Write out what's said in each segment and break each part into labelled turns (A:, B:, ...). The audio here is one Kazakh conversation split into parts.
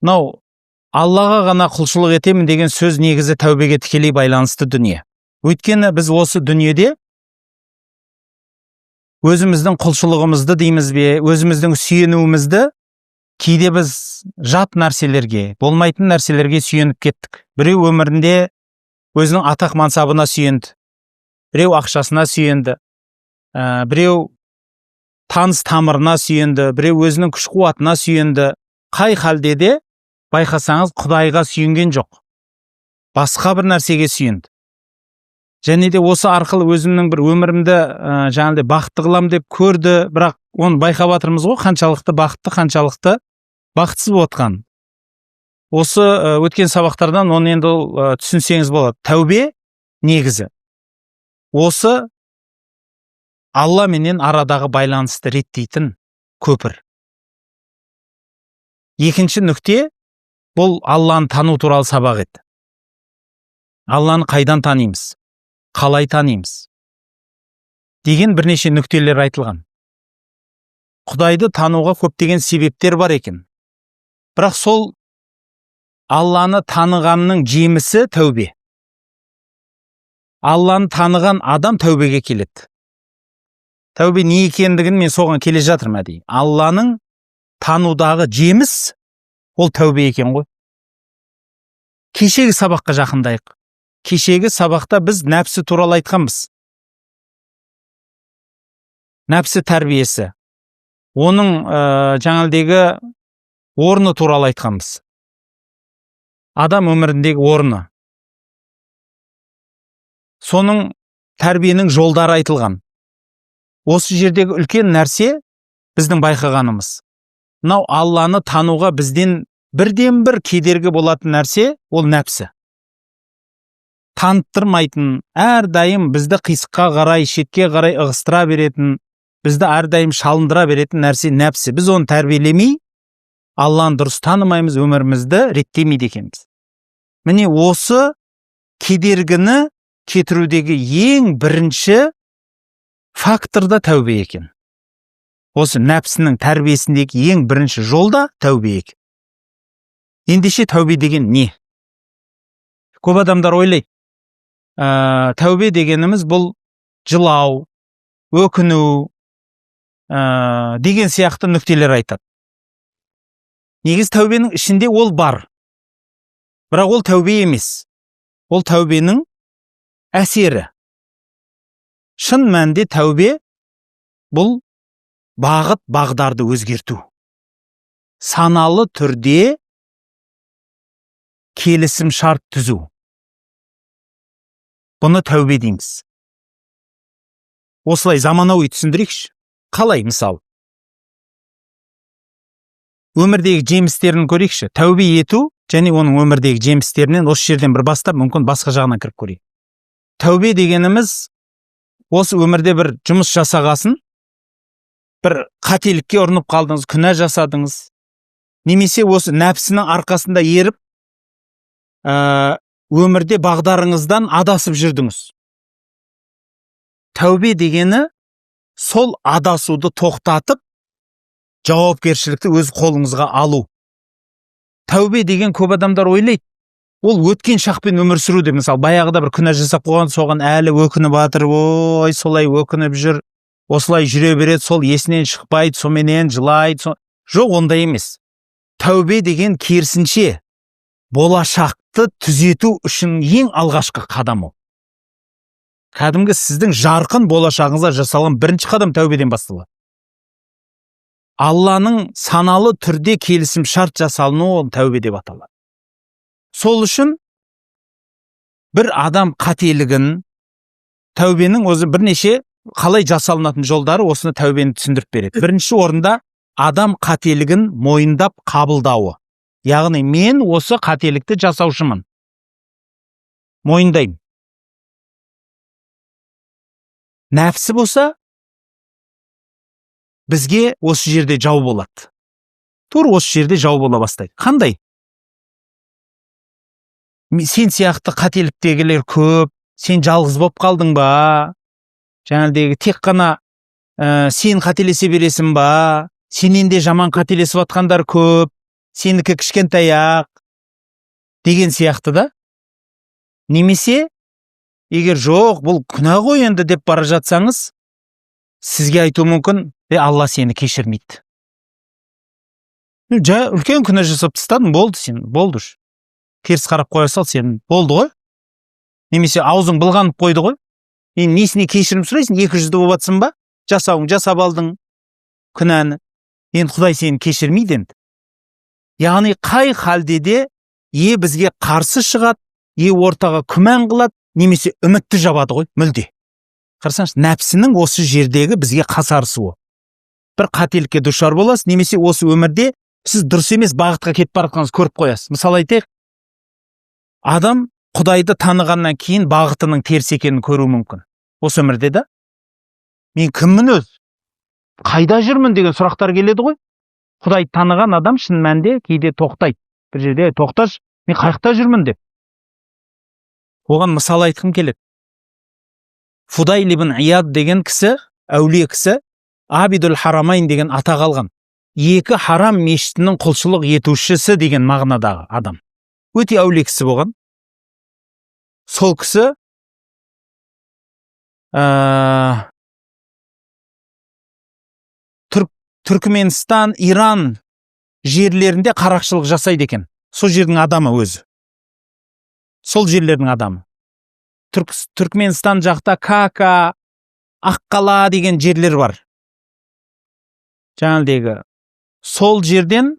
A: Мынау Аллаға ғана құлшылық етемін деген сөз негізі тәубеге тікелей байланысты дүние. Өйткені біз осы дүниеде өзіміздің құлшылығымызды дейміз бе, өзіміздің сүйенуімізді кейде біз жат нәрселерге, болмайтын нәрселерге сүйеніп кеттік. Біреу өмірінде өзінің атақ мансабына сүйенді, біреу ақшасына сүйенді, біреу таныс тамырына сүйенді, біреу өзінің күш қуатына сүйенді. Қай халде де, байқасаңыз, Құдайға сүйенген жоқ, басқа бір нәрсеге сүйенді. Және де осы арқылы өзімнің бір өмірімді жаңағыдай бақытты қылам деп көрді, бірақ оны байқап жатырмыз ғой, қаншалықты бақытты, қаншалықты бақытсыз болып жатқанын. Осы өткен сабақтардан оны енді ол, түсінсеңіз болады. Тәубе негізі осы Алла менен арадағы байланысты реттейтін көпір. Екінші нүкте, бұл Алланы тану туралы сабақ еді. Алланы қайдан танимыз, қалай танимыз деген бірнеше нүктелер айтылған. Құдайды тануға көптеген себептер бар екен, бірақ сол Алланы танығанның жемісі тәубе. Алланы таныған адам тәубеге келеді. Тәубе не екендігін мен соған келе жатырмын әдейі. Алланың танудағы жеміс ол тәубе екен ғой. Кешегі сабаққа жақындайық. Кешегі сабақта біз нәпсі туралы айтқанбыз. Нәпсі тәрбиесі, оның жаңағыдегі орны туралы айтқанбыз, адам өміріндегі орны, соның тәрбиенің жолдары айтылған. Осы жердегі үлкен нәрсе, біздің байқағанымыз, мынау Алланы тануға бізден бірден бір кедергі болатын нәрсе ол нәпсі. Таныттырмайтын, әрдайым бізді қисыққа қарай, шетке қарай ығыстыра беретін, бізді әрдайым шалындыра беретін нәрсе нәпсі. Біз оны тәрбиелемей, Алланы дұрыс танымаймыз, өмірімізді реттемейді екенбіз. Міне, осы кедергіні кетірудегі ең бірінші фактор да тәубе екен. Осы нәпсінің тәрбиесіндегі ең бірінші жол да тәубе екен. Ендеше, тәубе деген не? Көп адамдар ойлайды, тәубе дегеніміз бұл жылау, өкіну деген сияқты нүктелер айтады. Негізі тәубенің ішінде ол бар, бірақ ол тәубе емес, ол тәубенің әсері. Шын мәнінде тәубе бұл бағыт бағдарды өзгерту, саналы түрде келісім шарт түзу. Бұны тәубе дейміз. Осылай заманауи түсіндірейікші. Қалай? Мысал, өмірдегі жемістерін көрейікші. Тәубе ету және оның өмірдегі жемістерінен осы жерден бір бастап, мүмкін, басқа жағынан кіріп көрейік. Тәубе дегеніміз осы өмірде бір жұмыс жасағасын, бір қателікке ұрынып қалдыңыз, күнә жасадыңыз немесе осы нәпсінің арқасында еріп, өмірде бағдарыңыздан адасып жүрдіңіз. Тәубе дегені сол адасуды тоқтатып, жауапкершілікті өз қолыңызға алу. Тәубе деген, көп адамдар ойлайды, ол өткен шақпен өмір сүру деп. Мысалы, баяғыда бір күнә жасап қойған, соған әлі өкініп жатыр, ой, солай өкініп жүр, осылай жүре береді, сол есінен шықпайды, соменен жылайды. Жоқ, ондай емес. Тәубе деген керісінше болашақты түзету үшін ең алғашқы қадам. Ол кәдімгі сіздің жарқын болашағыңызға жасалған бірінші қадам тәубеден басталады. Алланың саналы түрде келісім шарт жасалынуы, ол тәубе деп аталады. Сол үшін бір адам қателігін, тәубенің өзі бірнеше қалай жасалынатын жолдары, осыны тәубені түсіндіріп береді. Бірінші орында адам қателігін мойындап қабылдауы, яғни мен осы қателікті жасаушымын, мойындаймын. Нәпсі болса бізге осы жерде жау болады, тура осы жерде жау бола бастайды. Қандай? Сен сияқты қателіктегілер көп, сен жалғыз болып қалдың ба, жаңағыдегі тек қана сен қателесе бересің ба, сенен де жаман қателесіп жатқандар көп. Сенікі кішкентай ақ деген сияқты да. Немесе егер жоқ, бұл күнә ғой енді деп бара жатсаңыз, сізге айтуы мүмкін: «Е, Алла сені кешірмейді, жа, үлкен күнә жасап тастадың, болды, сен болды уж, теріс қарап қоя сал, сен болды ғой», немесе аузың былғанып қойды ғой, енді несіне кешірім сұрайсың, екі жүзді болып жатсың ба, жасауың жасап алдың күнәні, енді Құдай сені кешірмейді енді. Яғни қай халде де е бізге қарсы шығады, е ортаға күмән қылады, немесе үмітті жабады ғой мүлде. Қарасаңшы, нәпсінің осы жердегі бізге қасарысуы. Бір қателікке душар боласыз немесе осы өмірде сіз дұрыс емес бағытқа кетіп бара жатқаныңызды көріп қоясыз. Мысалы айтайық, адам Құдайды танығаннан кейін бағытының теріс екенін көруі мүмкін осы өмірде да. Мен кіммін өзі, қайда жүрмін деген сұрақтар келеді ғой. Құдайды таныған адам шын мәнінде кейде тоқтайды бір жерде: «Ей, тоқташы, мен қай жақта жүрмін?» – деп. Оған мысал айтқым келеді. Фудайль ибн Ияд деген кісі, әулие кісі, Абидул Харамайн деген атақ алған, екі харам мешітінің құлшылық етушісі деген мағынадағы адам, өте әулие кісі болған. Сол кісі Түркіменстан, Иран жерлерінде қарақшылық жасайды екен. Сол жердің адамы өзі, сол жерлердің адамы. Түркменстан жақта Кака, Аққала деген жерлер бар жаңағыдегі. Сол жерден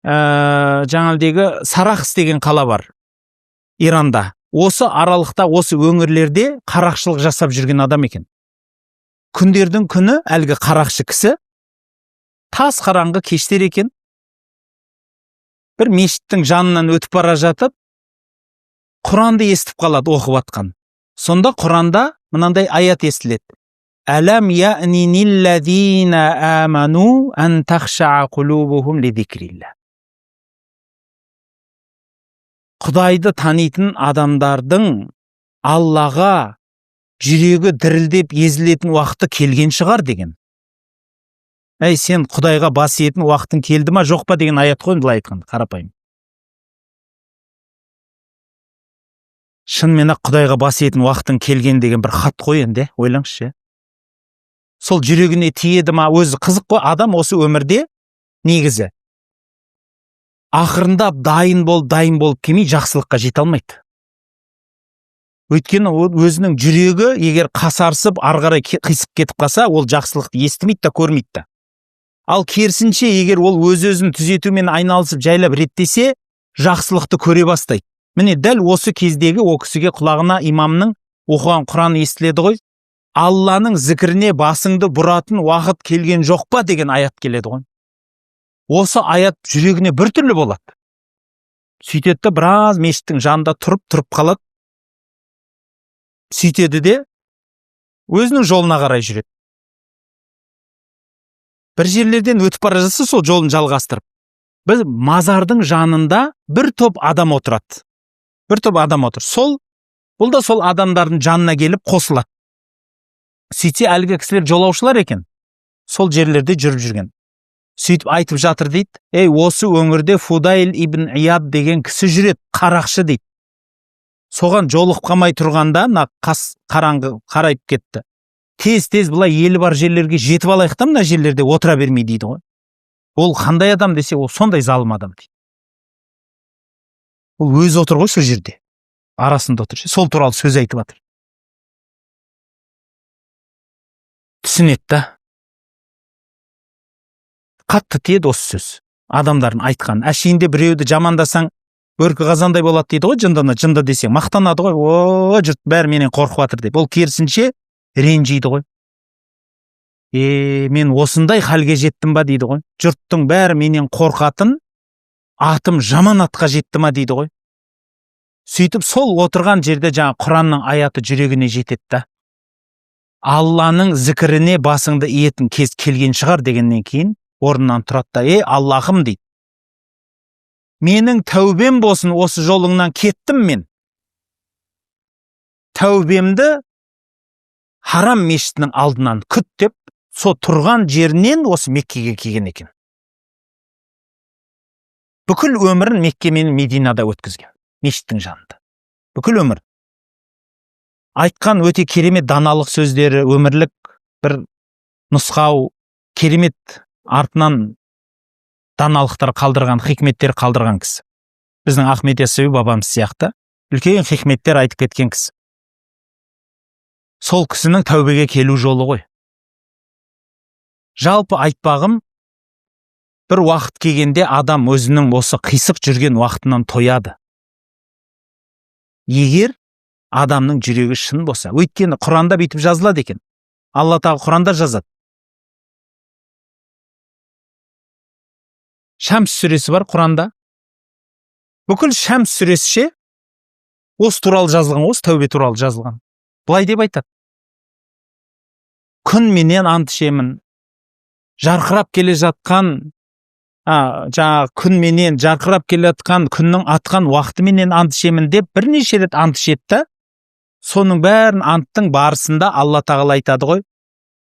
A: жаңағыдегі Сарахс деген қала бар Иранда. Осы аралықта, осы өңірлерде қарақшылық жасап жүрген адам екен. Күндердің күні әлгі қарақшы кісі тас қараңғы кештер екен, бір мешіттің жанынан өтіп бара жатып, Құранды естіп қалады оқып жатқан. Сонда Құранда мынандай аят естіледі: «Әләм яънинилләзина аману ан тахшаа кулубухум лизикрилла». Құдайды танитын адамдардың Аллаға жүрегі дірілдеп езілетін уақыты келген шығар деген. Әй, сен Құдайға бас иетін уақытың келді ма, жоқ па деген аят қой былай айтқанда қарапайым. Шынымен ақ Құдайға бас иетін уақытың келген деген бір хат қой енді, ойлаңызшы. Сол жүрегіне тиеді ма өзі? Қызық қой, адам осы өмірде негізі ақырындап дайын болып, дайын болып келмей жақсылыққа жете алмайды. Өйткені ол өзінің жүрегі егер қасарысып ары қарай қисып кетіп қалса, ол жақсылықты естімейді да, көрмейді да. Ал керісінше, егер ол өз өзін түзетумен айналысып, жайлап реттесе, жақсылықты көре бастайды. Міне, дәл осы кездегі ол кісіге құлағына имамның оқыған Құраны естіледі ғой. Алланың зікіріне басыңды бұратын уақыт келген жоқ па деген аят келеді ғой. Осы аят жүрегіне біртүрлі болады. Сөйтеді де, біраз мешіттің жанында тұрып тұрып қалады. Сөйтеді де, өзінің жолына қарай жүреді. Бір жерлерден өтіп бара жатса, сол жолын жалғастырып, бір мазардың жанында бір топ адам отырады. Бір топ адам отыр. Сол бұл да сол адамдардың жанына келіп қосылады. Сөйтсе, әлгі кісілер жолаушылар екен, сол жерлерде жүріп жүрген. Сөйтіп айтып жатыр дейді: «Ей, осы өңірде Фудайль ибн Ияд деген кісі жүреді, қарақшы», – дейді. «Соған жолығып қалмай тұрғанда, мына қас қараңғы қарайып кетті, тез тез былай елі бар жерлерге жетіп алайық та, мына жерлерде отыра бермей», – дейді ғой. «Ол қандай адам?» десе, «Ол сондай залым адам», – дейді. Ол өзі отыр ғой сол жерде, арасында отыр, сол туралы сөз айтып жатыр. Түсінеді да, қатты тиеді осы сөз, адамдардың айтқан. Әшейінде біреуді жамандасаң, бөркі қазандай болады дейді ғой. Жындыны жынды десең, мақтанады ғой: «О, жұрт бәрі менен қорқып жатыр», – деп. Ол керісінше ренжиді ғой. «Е, мен осындай халге жеттім ба?» дейді ғой. «Жұрттың бәрі менен қорқатын, атым жаман атқа жетті ма?» дейді ғой. Сөйтіп сол отырған жерде жаңа Құранның аяты жүрегіне жетеді да. Алланың зікіріне басыңды иетін кез келген шығар дегеннен кейін орнынан тұрады да: «Ей, Аллахым, – дейді, – менің тәубем болсын, осы жолыңнан кеттім мен, тәубемді Харам мешітінің алдынан күт», – деп, сол тұрған жерінен осы Меккеге келген екен. Бүкіл өмірін Мекке мен Мединада өткізген, мешіттің жанында. Бүкіл өмір. Айтқан өте керемет даналық сөздері, өмірлік бір нұсқау, керемет артынан даналықтар қалдырған, хикметтер қалдырған кісі. Біздің Ахмет Яссауи бабамыз сияқты үлкен хикметтер айтып кеткен кісі. Сол кісінің тәубеге келу жолы ғой. Жалпы айтпағым, бір уақыт келгенде адам өзінің осы қисық жүрген уақытынан тояды. Егер адамның жүрегі шын болса, өйткені Құранда бүйтіп жазылады екен. Алла тағала Құранда жазады. Шамс сүресі бар Құранда. Бүкіл Шамс сүресі ше, осы туралы жазылған, осы тәубе туралы жазылған. Былай деп айтады. Күн менен ант ішемін, жарқырап келе жатқан, жаңағы күн менен жарқырап келе жатқан күннің атқан уақыты менен ант ішемін деп бірнеше рет ант ішеді да, соның бәрін анттың барысында Алла тағала айтады ғой: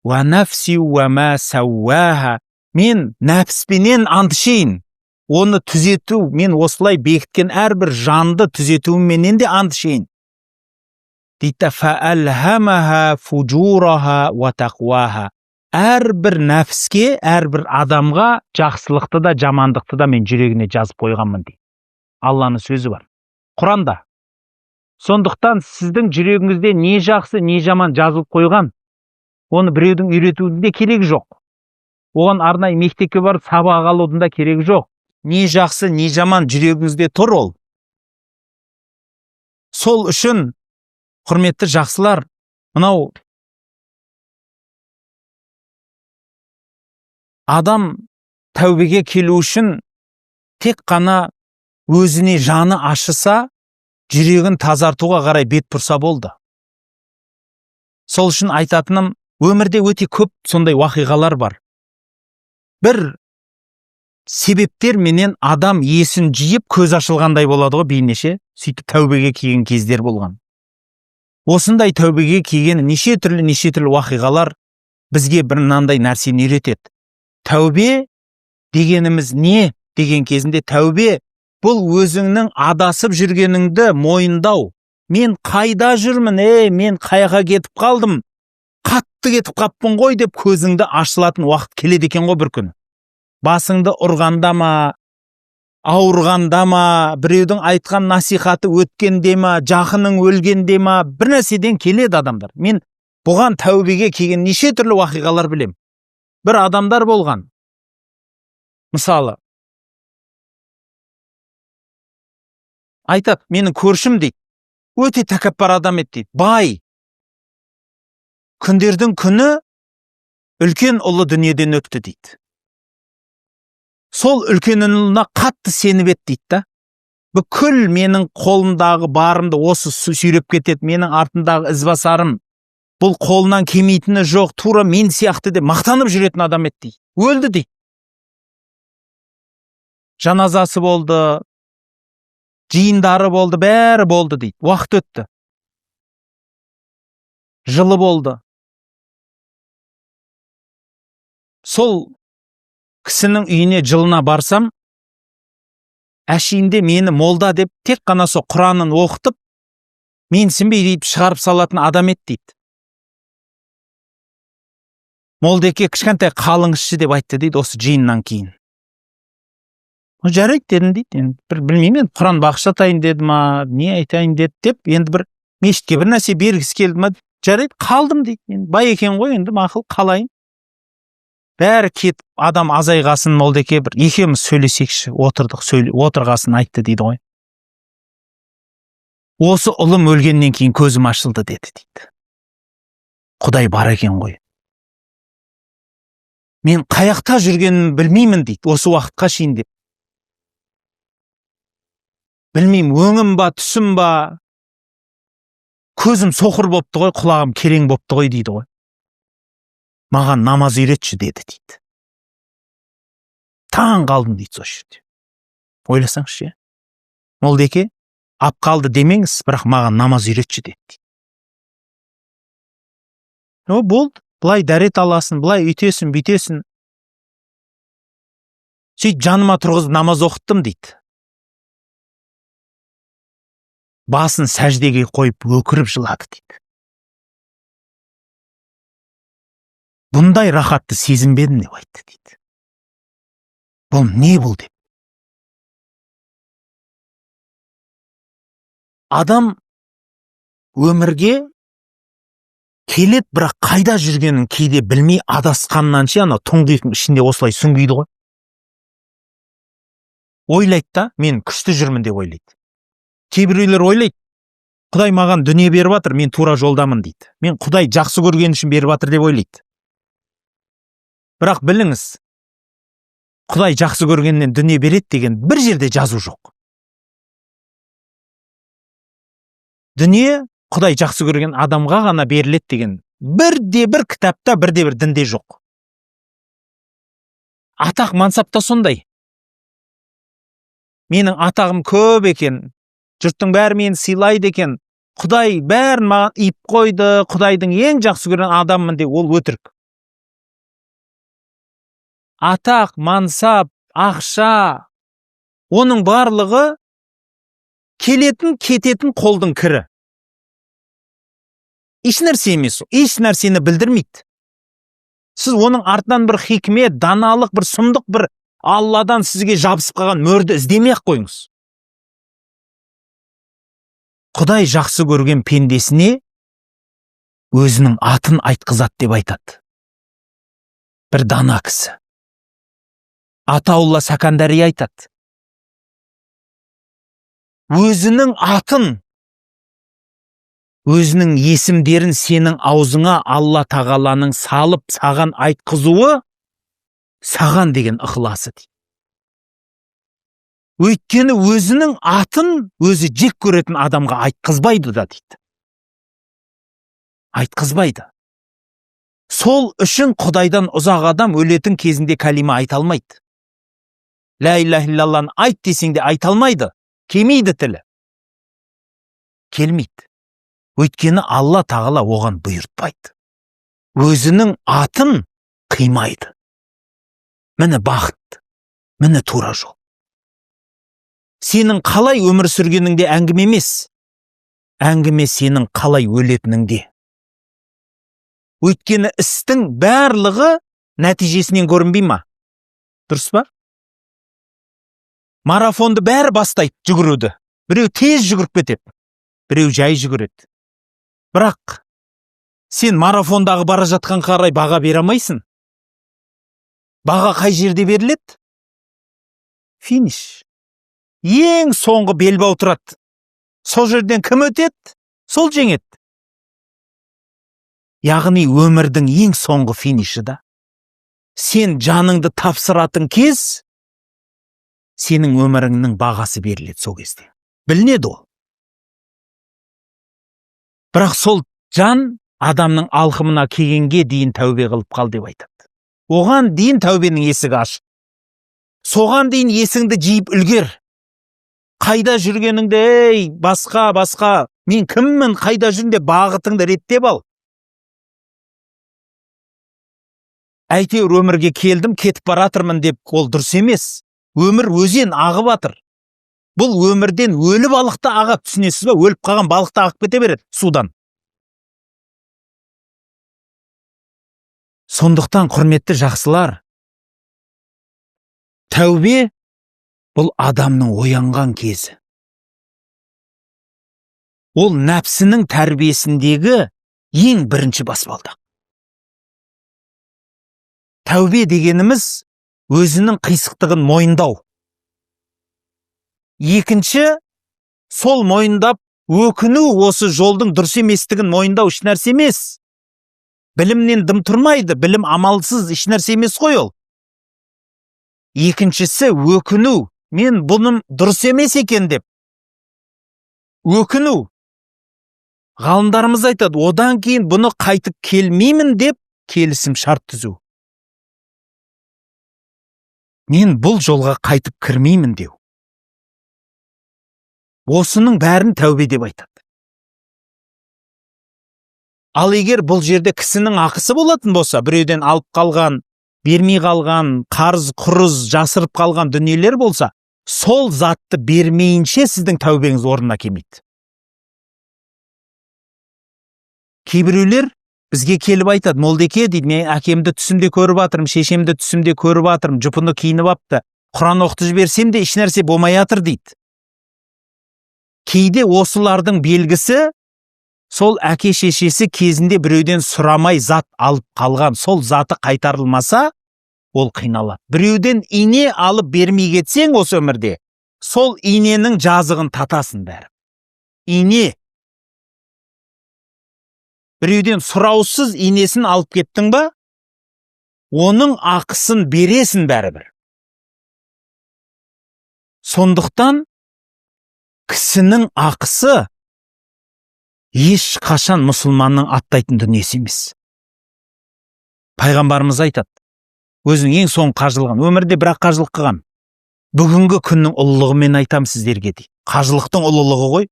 A: «Уа нафси уа ма сауаха». Мен нәпіспенен ант ішейін, оны түзету, мен осылай бекіткен әрбір жанды түзетуіменен де ант ішейін дейді да, фаалхамаха фужураха уа тақуаха. Әрбір нәпіске, әрбір адамға жақсылықты да, жамандықты да мен жүрегіне жазып қойғанмын дейді. Алланың сөзі бар Құранда. Сондықтан сіздің жүрегіңізде не жақсы, не жаман жазылып қойған. Оны біреудің үйретудің де керегі жоқ. Оған арнайы мектепке барып сабақ алудың да керегі жоқ. Не жақсы, не жаман жүрегіңізде тұр ол. Сол үшін, құрметті жақсылар, мынау адам тәубеге келу үшін тек қана өзіне жаны ашыса, жүрегін тазартуға қарай бет бұрса болды. Сол үшін айтатыным, өмірде өте көп сондай уақиғалар бар. Бір себептер менен адам есін жиып, көз ашылғандай болады ғой бейнеше, сөйтіп тәубеге келген кездер болған. Осындай тәубеге келген неше түрлі уақиғалар бізге бір мынандай нәрсені үйретеді. Тәубе дегеніміз не деген кезінде, тәубе бұл өзіңнің адасып жүргеніңді мойындау. Мен қайда жүрмін, мен қаяға кетіп қалдым, қатты кетіп қаппын ғой деп көзіңді ашылатын уақыт келеді екен ғой бір күні. Басыңды ұрғанда ма, ауырғанда ма, біреудің айтқан насихаты өткенде ма, жақының өлгенде ма, бір нәрседен келеді адамдар. Мен бұған тәубеге келген неше түрлі уақиғалар білем. Бір адамдар болған. Мысалы, айтады, менің көршім дейді, өте тәкаппар адам еді дейді, бай. Күндердің күні үлкен ұлы дүниеден өтті дейді. Сол үлкен ұлына қатты сеніп еді дейді да. Бүкіл менің қолымдағы барымды осы сүйреп кетеді, менің артымдағы ізбасарым, бұл қолынан келмейтіні жоқ, тура мен сияқты деп мақтанып жүретін адам еді дейді. Өлді дейді. Жаназасы болды, жиындары болды, бәрі болды дейді. Уақыт өтті. Жылы болды. Сол кісінің үйіне жылына барсам, әшейінде мені молда деп тек қана сол Құранын оқытып, менсінбей деп шығарып салатын адам еді дейді. Молдеке кішкентай қалыңызшы деп айтты дейді осы жиыннан кейін. Жарайды дедім дейді. Енді бір білмеймін, енді Құран бағыштатайын деді ма, не айтайын деді деп, енді бір мешітке бір нәрсе бергісі келді ма, жарайды қалдым дейді. Енді бай екен ғой, енді мақұл қалайын. Бәрі кетіп, адам азайғасын, молдеке бір екеуміз сөйлесекші, отырдық, отырғасын айтты дейді ғой. Осы ұлым өлгеннен кейін көзім ашылды деді дейді. Құдай бар екен ғой. Мен қаяқта жүргенімді білмеймін дейді, осы уақытқа шейін деп. Білмеймін, өңім ба, түсім ба, көзім соқыр бопты ғой, құлағым керең бопты ғой дейді ғой. Маған намаз үйретші деді дейді. Таң қалдым дейді сол жерде. Ойласаңызшы, молдеке, ап қалды демеңіз, бірақ маған намаз үйретші деді дейді. О, болды, былай дәрет аласың, былай үйтесің, бүйтесің. Сөйтіп жаныма тұрғызып намаз оқыттым дейді. Басын сәждеге қойып өкіріп жылады дейді. Бұндай рахатты сезінбедім деп айтты дейді. Бұл не бұл деп. Адам өмірге келеді, бірақ қайда жүргенін кейде білмей адасқаннан ше, ана тұңғиықтың ішінде осылай сүңгиді ғой. Ойлайды да, мен күшті жүрмін деп ойлайды. Кейбіреулер ойлайды, Құдай маған дүние беріп жатыр, мен тура жолдамын дейді. Мен Құдай жақсы көрген үшін беріп жатыр деп ойлайды. Бірақ біліңіз, Құдай жақсы көргеннен дүние береді деген бір жерде жазу жоқ. Дүние Құдай жақсы көрген адамға ғана беріледі деген бірде бір кітапта, бірде бір дінде жоқ. Атақ мансап та сондай. Менің атағым көп екен, жұрттың бәрі мені сыйлайды екен, Құдай бәрін маған иіп қойды, Құдайдың ең жақсы көрген адаммын деп, ол өтірік. Атақ, мансап, ақша, оның барлығы келетін, кететін қолдың кірі. Еш нәрсе емес, еш нәрсені білдірмейді. Сіз оның артынан бір хикмет, даналық, бір сұмдық, бір Алладан сізге жабысып қалған мөрді іздемей-ақ қойыңыз. Құдай жақсы көрген пендесіне өзінің атын айтқызады деп айтады. Бір дана кісі. Атаулла Сәкандари айтады. Өзінің атын, өзінің есімдерін сенің аузыңа Алла Тағаланың салып саған айтқызуы саған деген ықыласы дейді. Өйткені өзінің атын өзі жек көретін адамға айтқызбайды да дейді. Айтқызбайды. Сол үшін Құдайдан ұзақ адам өлетін кезінде кәлима айта алмайды. Лә илаһа иллалланы айт десең де айта алмайды. Келмейді тілі. Келмейді. Өйткені Алла Тағала оған бұйыртпайды. Өзінің атын қимайды. Міне бақыт, міне тура жол. Сенің қалай өмір сүргеніңде әңгіме емес. Әңгіме сенің қалай өлетініңде. Өйткені істің барлығы нәтижесінен көрінбей ма? Дұрыс па? Марафонды бәрі бастайды жүгіруді. Біреу тез жүгіріп кетеді, біреу жай жүгіреді. Бірақ сен марафондағы бара жатқан қарай баға бере алмайсың. Баға қай жерде беріледі? Финиш. Ең соңғы белбау тұрады. Сол жерден кім өтеді? Сол жеңеді. Яғни өмірдің ең соңғы финиші да. Сен жаныңды тапсыратын кез, сенің өміріңнің бағасы беріледі сол кезде. Білінеді ол. Бірақ сол жан адамның алқымына келгенге дейін тәубе қылып қал деп айтады. Оған дейін тәубенің есігі ашық. Соған дейін есіңді жиып үлгер. Қайда жүргеніңді, ей, басқа, басқа, мен кіммін, қайда жүрмін деп бағытыңды реттеп ал. Әйтеуір өмірге келдім, кетіп баратырмын деп ол дұрыс емес. Өмір өзен ағып атыр. Бұл өмірден өлі балық та ағады, түсінесіз ба? Өліп қалған балық та ағып кете береді судан. Сондықтан, құрметті жақсылар, тәубе бұл адамның оянған кезі. Ол нәпсінің тәрбиесіндегі ең бірінші баспалдақ. Тәубе дегеніміз өзінің қисықтығын мойындау. Екінші, сол мойындап өкіну, осы жолдың дұрыс еместігін мойындау еш нәрсе емес. Білімнен дым тұрмайды, білім амалсыз еш нәрсе емес қой ол. Екіншісі өкіну, мен бұным дұрыс емес екен деп. Өкіну. Ғалымдарымыз айтады, одан кейін бұны қайтып келмеймін деп келісім шарт түзу. Мен бұл жолға қайтып кірмеймін деу. Осының бәрін тәубе деп айтады. Ал егер бұл жерде кісінің ақысы болатын болса, біреуден алып қалған, Бермей қалған, қарыз құрыз жасырып қалған дүниелер болса, сол затты бермейінше сіздің тәубеңіз орнына келмейді. Кейбіреулер бізге келіп айтады: «Молдеке, – дейді, – мен әкемді түсімде көріп жатырмын, шешемді түсімде көріп жатырмын, жұпыны киініп апты, құран оқытып жіберсем де, ешнәрсе болмай жатыр», – дейді. Кейде осылардың белгісі сол әке шешесі кезінде біреуден сұрамай зат алып қалған, сол заты қайтарылмаса, ол қиналады. Біреуден ине алып бермей кетсең, осы өмірде сол иненің жазығын татасың бәрі. Ине біреуден сұраусыз инесін алып кеттің ба, оның ақысын бересің бәрібір. Сондықтан кісінің ақысы ешқашан мұсылманның аттайтын дүниесі емес. Пайғамбарымыз айтады, өзінің ең соңғы қажылығын, өмірде бір ақ қажылық қылған. «Бүгінгі күннің ұлылығымен айтам сіздерге», – дейді. Қажылықтың ұлылығы ғой,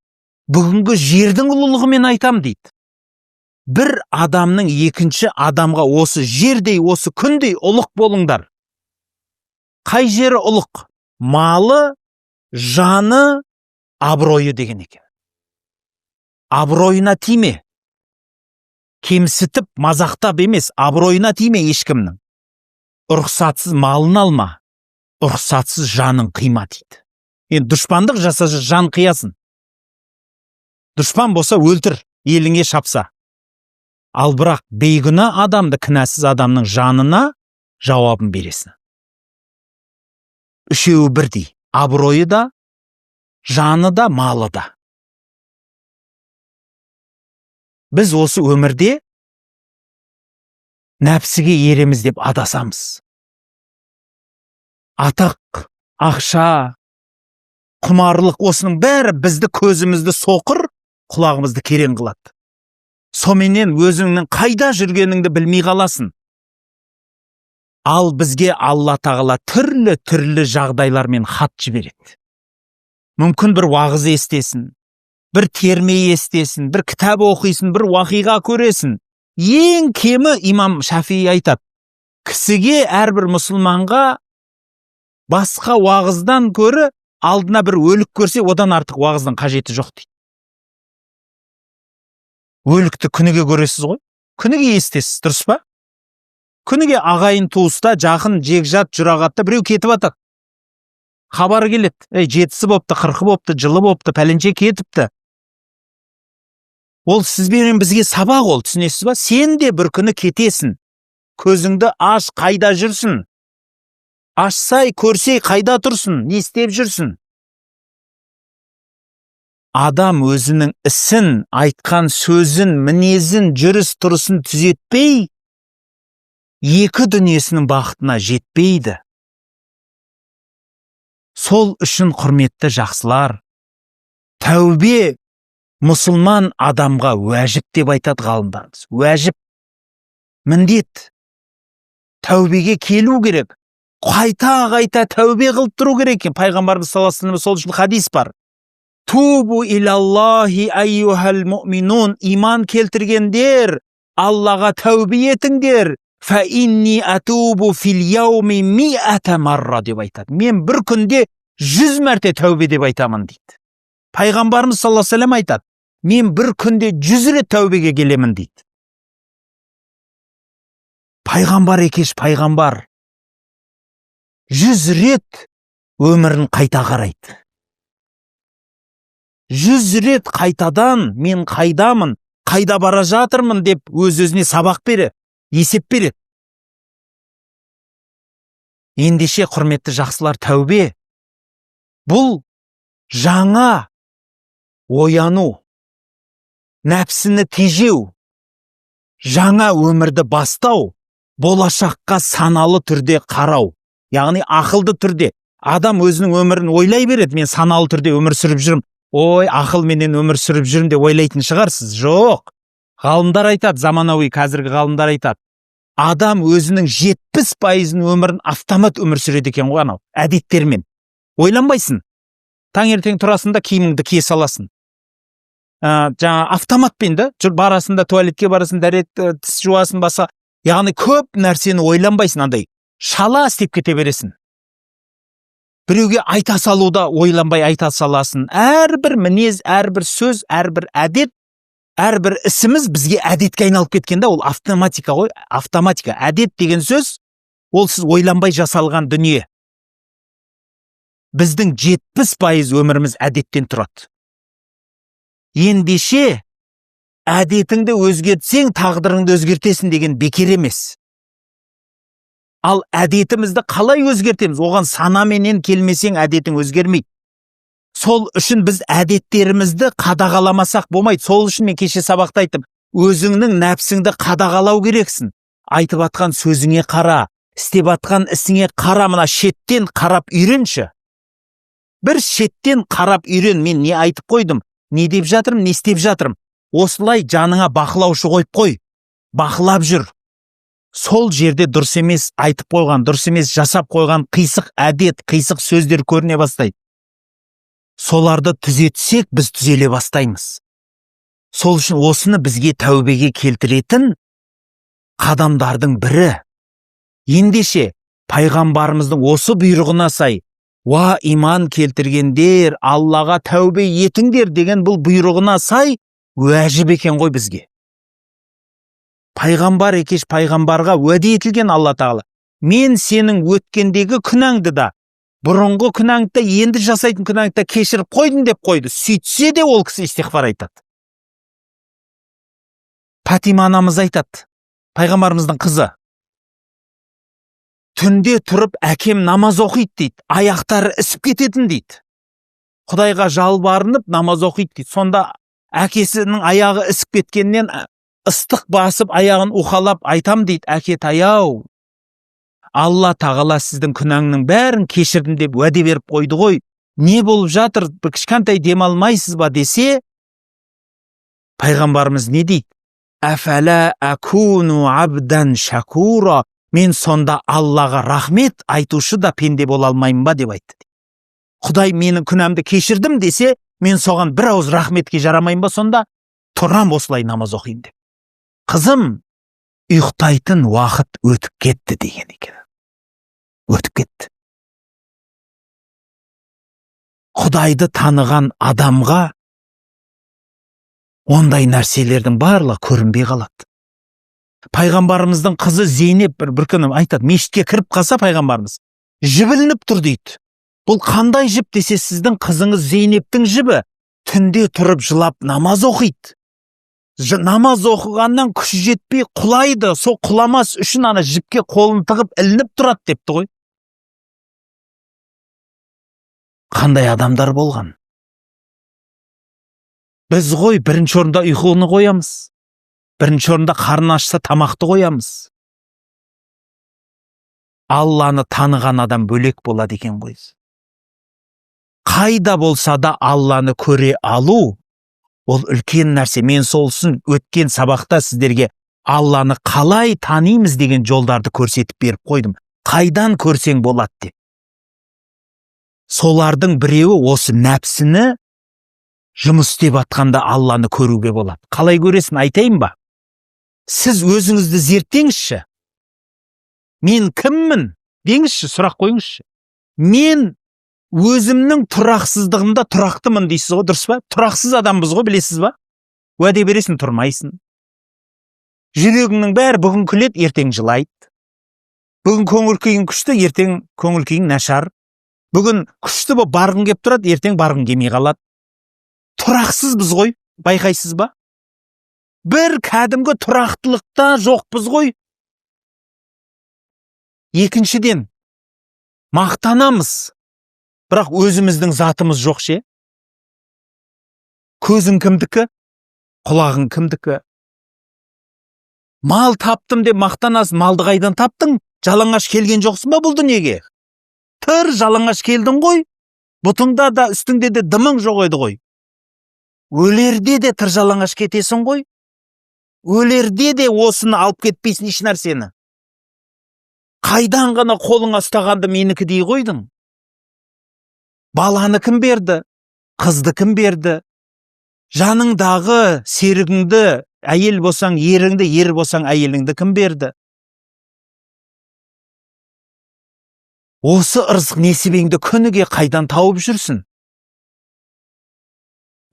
A: бүгінгі жердің ұлылығымен айтам, дейді. Бір адамның екінші адамға осы жердей, осы күндей ұлық болыңдар. Қай жері ұлық? Малы, жаны, абыройы деген екен. Абыройына тиме. Кемсітіп, мазақтап емес, абыройына тиме ешкімнің. Рұқсатсыз малын алма, рұқсатсыз жанын қима, дейді. Енді дұшпандық жасаса, жан қиясың. Дұшпан болса, өлтір, еліңе шапса. Ал бірақ бейгүнә адамды, кінәсіз адамның жанына жауабын бересің. Үшеуі бірдей: абыройы да, жаны да, малы да. Біз осы өмірде нәпсіге ереміз деп адасамыз. Атақ, ақша, құмарлық, осының бәрі бізді, көзімізді соқыр, құлағымызды керең қылады. Соменен өзіңнің қайда жүргеніңді білмей қаласың. Ал бізге Алла Тағала түрлі түрлі жағдайлармен хат жібереді. Мүмкін, бір уағыз естесін, бір терме естесін, бір кітап оқисың, бір уақиға көресің. Ең кемі, имам Шафии айтады, кісіге, әрбір мұсылманға басқа уағыздан көрі алдына бір өлік көрсе, одан артық уағыздың қажеті жоқ, дейді. Өлікті күніге көресіз ғой, күніге естесіз, дұрыс па? Күніге ағайын туыста, жақын жекжат жұрағатта біреу кетіп жатады, хабары келеді: «Ей, жетісі бопты, 40-ы бопты, жылы бопты, пәленше кетіпті». Ол сізбенен бізге сабақ ол, түсінесіз ба? Сен де бір күні кетесің. Көзіңді аш, қайда жүрсің? Ашсай, көрсей, қайда тұрсың, не істеп жүрсің? Адам өзінің ісін, айтқан сөзін, мінезін, жүріс тұрысын түзетпей, екі дүниесінің бақытына жетпейді. Сол үшін, құрметті жақсылар, тәубе мұсылман адамға уәжіп деп айтады ғалымдарымыз. Уәжіп, міндет. Тәубеге келу керек, қайта қайта тәубе қылып тұру керек екен. Пайғамбарымыз саллаллаху алейхи, сол үшін хадис бар: «Тубу илаллахи айюхал муъминун», иман келтіргендер, Аллаға тәубе етіңдер. «Фа инни атубу фил яуми миата марра», – деп айтады. Мен бір күнде 100 мәрте тәубе деп айтамын, дейді. Пайғамбарымыз саллаллаху алейхи вассалам айтады: мен бір күнде 100 рет тәубеге келемін, дейді. Пайғамбар екеш, пайғамбар 100 рет өмірін қайта қарайды, 100 рет қайтадан мен қайдамын, қайда бара жатырмын деп өз өзіне сабақ береді, есеп береді. Ендеше, құрметті жақсылар, тәубе бұл жаңа ояну, нәпсіні тежеу, жаңа өмірді бастау, болашаққа саналы түрде қарау, яғни ақылды түрде. Адам өзінің өмірін ойлай береді: мен саналы түрде өмір сүріп жүрмін, ой, ақылменен өмір сүріп жүрмін деп ойлайтын шығарсыз. Жоқ, ғалымдар айтады, заманауи қазіргі ғалымдар айтады, адам өзінің 70%-ын өмірін автомат өмір сүреді екен ғой, анау әдеттермен. Ойланбайсың, таңертең тұрасың да, киіміңді кие саласың, жаңа автоматпен да жүр, барасың да, туалетке барасың, дәрет, тіс жуасың, басқа, яғни көп нәрсені ойланбайсың андай. Шала істеп кете бересің. Біреуге айта салуда ойланбай айта саласың. Әрбір мінез, әрбір сөз, әрбір әдет, әрбір ісіміз бізге әдетке айналып кеткен да. Ол автоматика ғой, автоматика. Әдет деген сөз — ол сіз ойланбай жасалған дүние. Біздің 70% өміріміз әдеттен тұрады. Ендеше, әдетіңді өзгертсең, тағдырыңды өзгертесің деген бекер емес. Ал әдетімізді қалай өзгертеміз? Оған санаменен келмесең, әдетің өзгермейді. Сол үшін біз әдеттерімізді қадағаламасақ болмайды. Сол үшін мен кеше сабақта айттым: өзіңнің нәпсіңді қадағалау керексің. Айтып атқан сөзіңе қара, істеп атқан ісіңе қара. Мына шеттен қарап үйренші, бір шеттен қарап үйрен. Мен не айтып қойдым, не деп жатырмын, не істеп жатырмын? Осылай жаныңа бақылаушы қойып қой, бақылап жүр. Сол жерде дұрыс емес айтып қойған, дұрыс емес жасап қойған қисық әдет, қисық сөздер көріне бастайды. Соларды түзетсек, біз түзеле бастаймыз. Сол үшін осыны бізге тәубеге келтіретін қадамдардың бірі. Ендеше, пайғамбарымыздың осы бұйрығына сай, «Уа, иман келтіргендер, Аллаға тәубе етіңдер» деген бұл бұйрығына сай уәжіп екен ғой бізге. Пайғамбар екеш, пайғамбарға уәде етілген Алла Тағала: «Мен сенің өткендегі күнәңді да, бұрынғы күнәңді да, енді жасайтын күнәңді да кешіріп қойдым» деп қойды. Сөйтсе де, ол кісі истиғфар айтады. Фатима анамыз айтады, пайғамбарымыздың қызы: «Түнде тұрып әкем намаз оқиды, — дейді, — аяқтары ісіп кететін, — дейді, — Құдайға жалбарынып намаз оқиды, — дейді. Сонда әкесінің аяғы ісіп кеткеннен ыстық басып, аяғын уқалап айтам, — дейді, — әке тай-ау, Алла Тағала сіздің күнәңнің бәрін кешірдім деп уәде беріп қойды ғой, не болып жатыр, бір кішкентай демалмайсыз ба?» десе, пайғамбарымыз не дейді? «Әфәлә акуну абдан шакура? Мен сонда Аллаға рахмет айтушы да пенде бола алмаймын ба?» деп айтты. Құдай менің күнәмді кешірдім десе, мен соған бір ауыз рахметке жарамаймын ба? Сонда тұрам, осылай намаз оқимын деп. «Қызым, ұйықтайтын уақыт өтіп кетті», — деген екен. Өтіп кетті. Құдайды таныған адамға ондай нәрселердің барлығы көрінбей қалады. Пайғамбарымыздың қызы Зейнеп бір күні айтады: мешітке кіріп қалса, пайғамбарымыз жіп ілініп тұр дейді. «Бұл қандай жіп?» десе, «Сіздің қызыңыз Зейнептің жібі, түнде тұрып жылап намаз оқиды. Намаз оқығаннан күші жетпей құлайды, сол құламас үшін ана жіпке қолын тығып ілініп тұрады», — депті ғой. Қандай адамдар болған! Біз ғой бірінші орында ұйқыны қоямыз, бірінші орында қарын ашса, тамақты қоямыз. Алланы таныған адам бөлек болады екен ғой. Қайда болса да Алланы көре алу — ол үлкен нәрсе. Мен сол үшін өткен сабақта сіздерге Алланы қалай танимыз деген жолдарды көрсетіп беріп қойдым, қайдан көрсең болады деп. Солардың біреуі осы нәпсіні жұмыс істеп жатқанда Алланы көруге болады. Қалай көресің, айтайын ба? Сіз өзіңізді зерттеңізші. «Мен кіммін?» деңізші, сұрақ қойыңызшы. «Мен өзімнің тұрақсыздығымда тұрақтымын» дейсіз ғой, дұрыс па? Тұрақсыз адамбыз ғой, білесіз ба? Уәде бересің, тұрмайсың. Жүрегіңнің бәрі бүгін күледі, ертең жылайды. Бүгін көңіл күйің күшті, ертең көңіл күйің нашар. Бүгін күшті болып барғың келіп тұрады, ертең барғың келмей қалады. Тұрақсызбыз ғой, байқайсыз ба? Бір кәдімгі тұрақтылықта жоқпыз ғой. Екіншіден, мақтанамыз, бірақ өзіміздің затымыз жоқ ше. Көзің кімдікі, құлағың кімдікі? Мал таптым деп мақтанасың. Малды қайдан таптың? Жалаңаш келген жоқсың ба бұл дүниеге? Тыр жалаңаш келдің ғой, бұтыңда да, үстіңде де дымың жоқ еді ғой. Өлерде де тыр жалаңаш кетесің ғой. Өлерде де осыны алып кетпейсің, еш нәрсені. Қайдан ғана қолыңа ұстағанды менікі дей қойдың? Баланы кім берді, қызды кім берді? Жаныңдағы серігіңді, әйел болсаң, еріңді, ер болсаң, әйеліңді кім берді? Осы ырзық несібеңді күніге қайдан тауып жүрсің?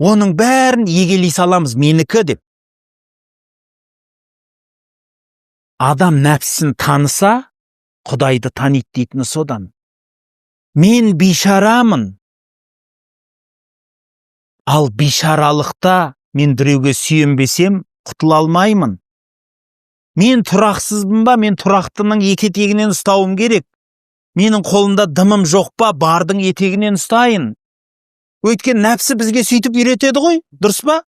A: Оның бәрін егелей саламыз менікі деп. Адам нәпсісін таныса, Құдайды таниды дейтіні содан. Мен бейшарамын. Ал бейшаралықта мен біреуге сүйенбесем, құтыла алмаймын. Мен тұрақсызбын ба, мен тұрақтының екі етегінен ұстауым керек. Менің қолымда дымым жоқ па, бардың етегінен ұстайын. Өйткені нәпсі бізге сөйтіп үйретеді ғой, дұрыс па?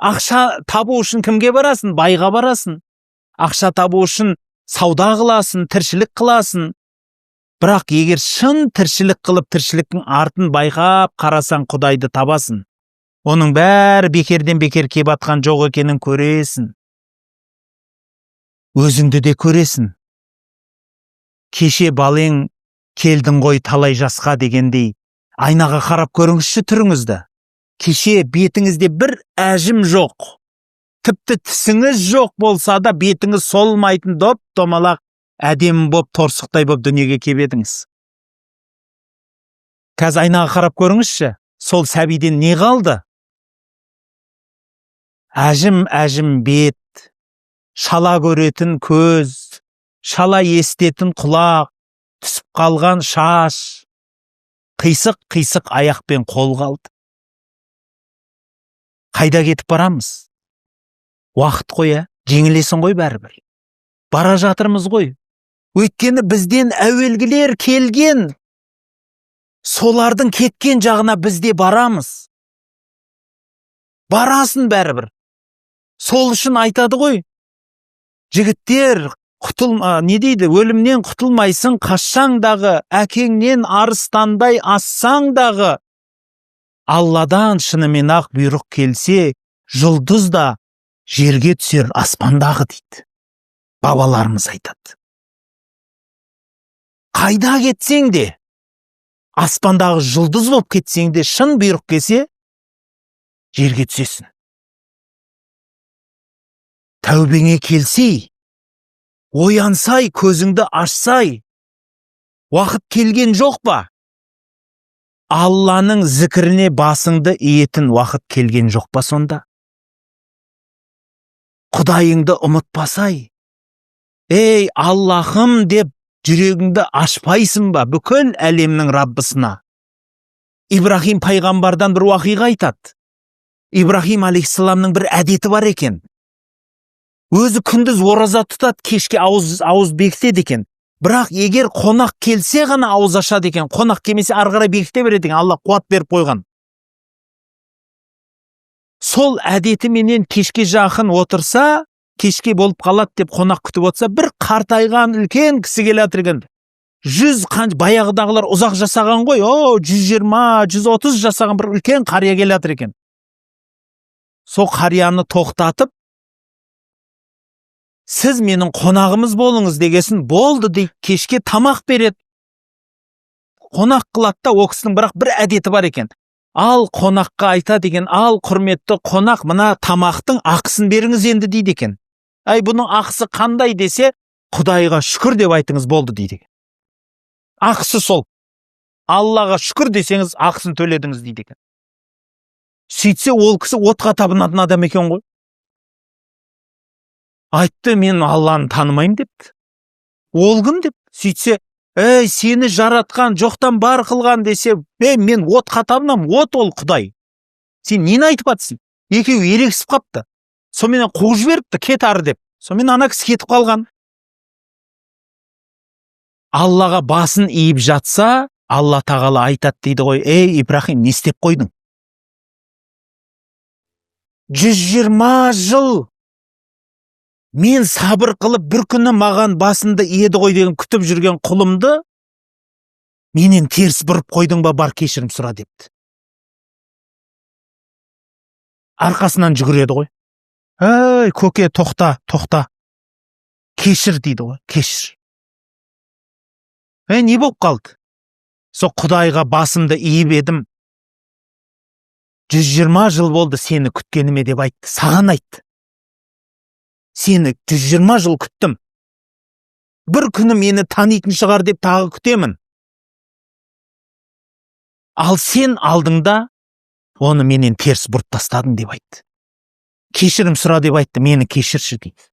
A: Ақша табу үшін кімге барасың? Байға барасың. Ақша табу үшін сауда қыласың, тіршілік қыласың. Бірақ егер шын тіршілік қылып, тіршіліктің артын байқап қарасаң, Құдайды табасың. Оның бәрі бекерден бекер кеп атқан жоқ екенін көресің. Өзіңді де көресің. Кеше балең келдің ғой талай жасқа дегендей, айнаға қарап көріңізші түріңізді. Кеше бетіңізде бір әжім жоқ. Тіпті тісіңіз жоқ болса да бетіңіз солмайтын доп домалақ әдемі боп, торсықтай боп дүниеге кеп едіңіз. Қазір айнаға қарап көріңізші, сол сәбиден не қалды? Әжім әжім бет, шала көретін көз, шала естетін құлақ, түсіп қалған шаш, қисық қисық аяқ пен қол қалды. Қайда кетіп барамыз? Уақыт қой, ә? Жеңілесің ғой бәрібір. Бара жатырмыз ғой. Өйткені бізден әуелгілер келген. Солардың кеткен жағына біз де барамыз. Барасың бәрібір. Сол үшін айтады ғой. Жігіттер, не дейді, өлімнен құтылмайсың, қашсаң дағы, әкеңнен арыстандай ассаң дағы, Алладан шынымен ақ бұйрық келсе, жұлдыз да жерге түсер аспандағы дейді. Бабаларымыз айтады. Қайда кетсең де, аспандағы жұлдыз болып кетсең де, шын бұйрық келсе, жерге түсесің. Тәубеңе келсей, оянсай, көзіңді ашсай, уақыт келген жоқ па? Алланың зікіріне басыңды иетін уақыт келген жоқ па сонда? Құдайыңды ұмытпасай, ей Аллахым деп жүрегіңді ашпайсың ба бүкіл әлемнің Раббысына? Ибрахим пайғамбардан бір уақиға айтады. Ибрахим алейхиссаламның бір әдеті бар екен. Өзі күндіз ораза тұтады, кешке ауыз бекітеді екен. Бірақ егер қонақ келсе ғана ауыз ашады екен, қонақ келмесе ары қарай бекіте береді екен, Алла қуат беріп қойған. Сол әдетіменен кешке жақын отырса, кешке болып қалады деп қонақ күтіп отырса, бір қартайған үлкен кісі келе жатыр екен. 100 баяғыдағылар ұзақ жасаған ғой, 120, 130 жасаған бір үлкен қария келе жатыр екен. Сол қарияны тоқтатып, сіз менің қонағымыз болыңыз дегесін, болды дейді, кешке тамақ береді. Қонақ қылады да, ол кісінің бірақ бір әдеті бар екен. Ал қонаққа айта деген, ал құрметті қонақ, мына тамақтың ақысын беріңіз енді дейді екен. Әй, бұның ақысы қандай десе, Құдайға шүкір деп айтыңыз болды дейді екен. Ақысы сол. Аллаға шүкір десеңіз ақысын төледіңіз дейді екен. Сөйтсе ол кісі отқа табынатын адам екен ғой. Айтты, мен Алланы танымаймын депті. Ол кім деп? Сөйтсе, ей, сені жаратқан, жоқтан бар қылған десе, ей, мен отқа табынамын, от ол Құдай. Сен нені айтып жатсың? Екеуі ерегісіп қапты. Сонымен қуып жіберіпті, кет ары деп. Сонымен ана кісі кетіп қалған. Аллаға басын иіп жатса, Алла тағала айтады дейді ғой, ей, Ибрахим, не істеп қойдың? 120 жыл мен сабыр қылып, бір күні маған басымды иеді ғой деген күтіп жүрген құлымды менен теріс бұрып қойдың ба, бар кешірім сұра депті. Арқасынан жүгіреді ғой. Ей, көке, тоқта, тоқта. Кешір дейді ғой, кешір. Ей, не болып қалды? Сол Құдайға басымды иіп едім. 120 жыл болды сені күткеніме деп айтты, саған айтты. Сені 120 жыл күттім. Бір күні мені танитын шығар деп тағы күтемін. Ал сен алдыңда оны менен теріс бұрып тастадың деп айтты. Кешірім сұра деп айтты, мені кешірші дейді.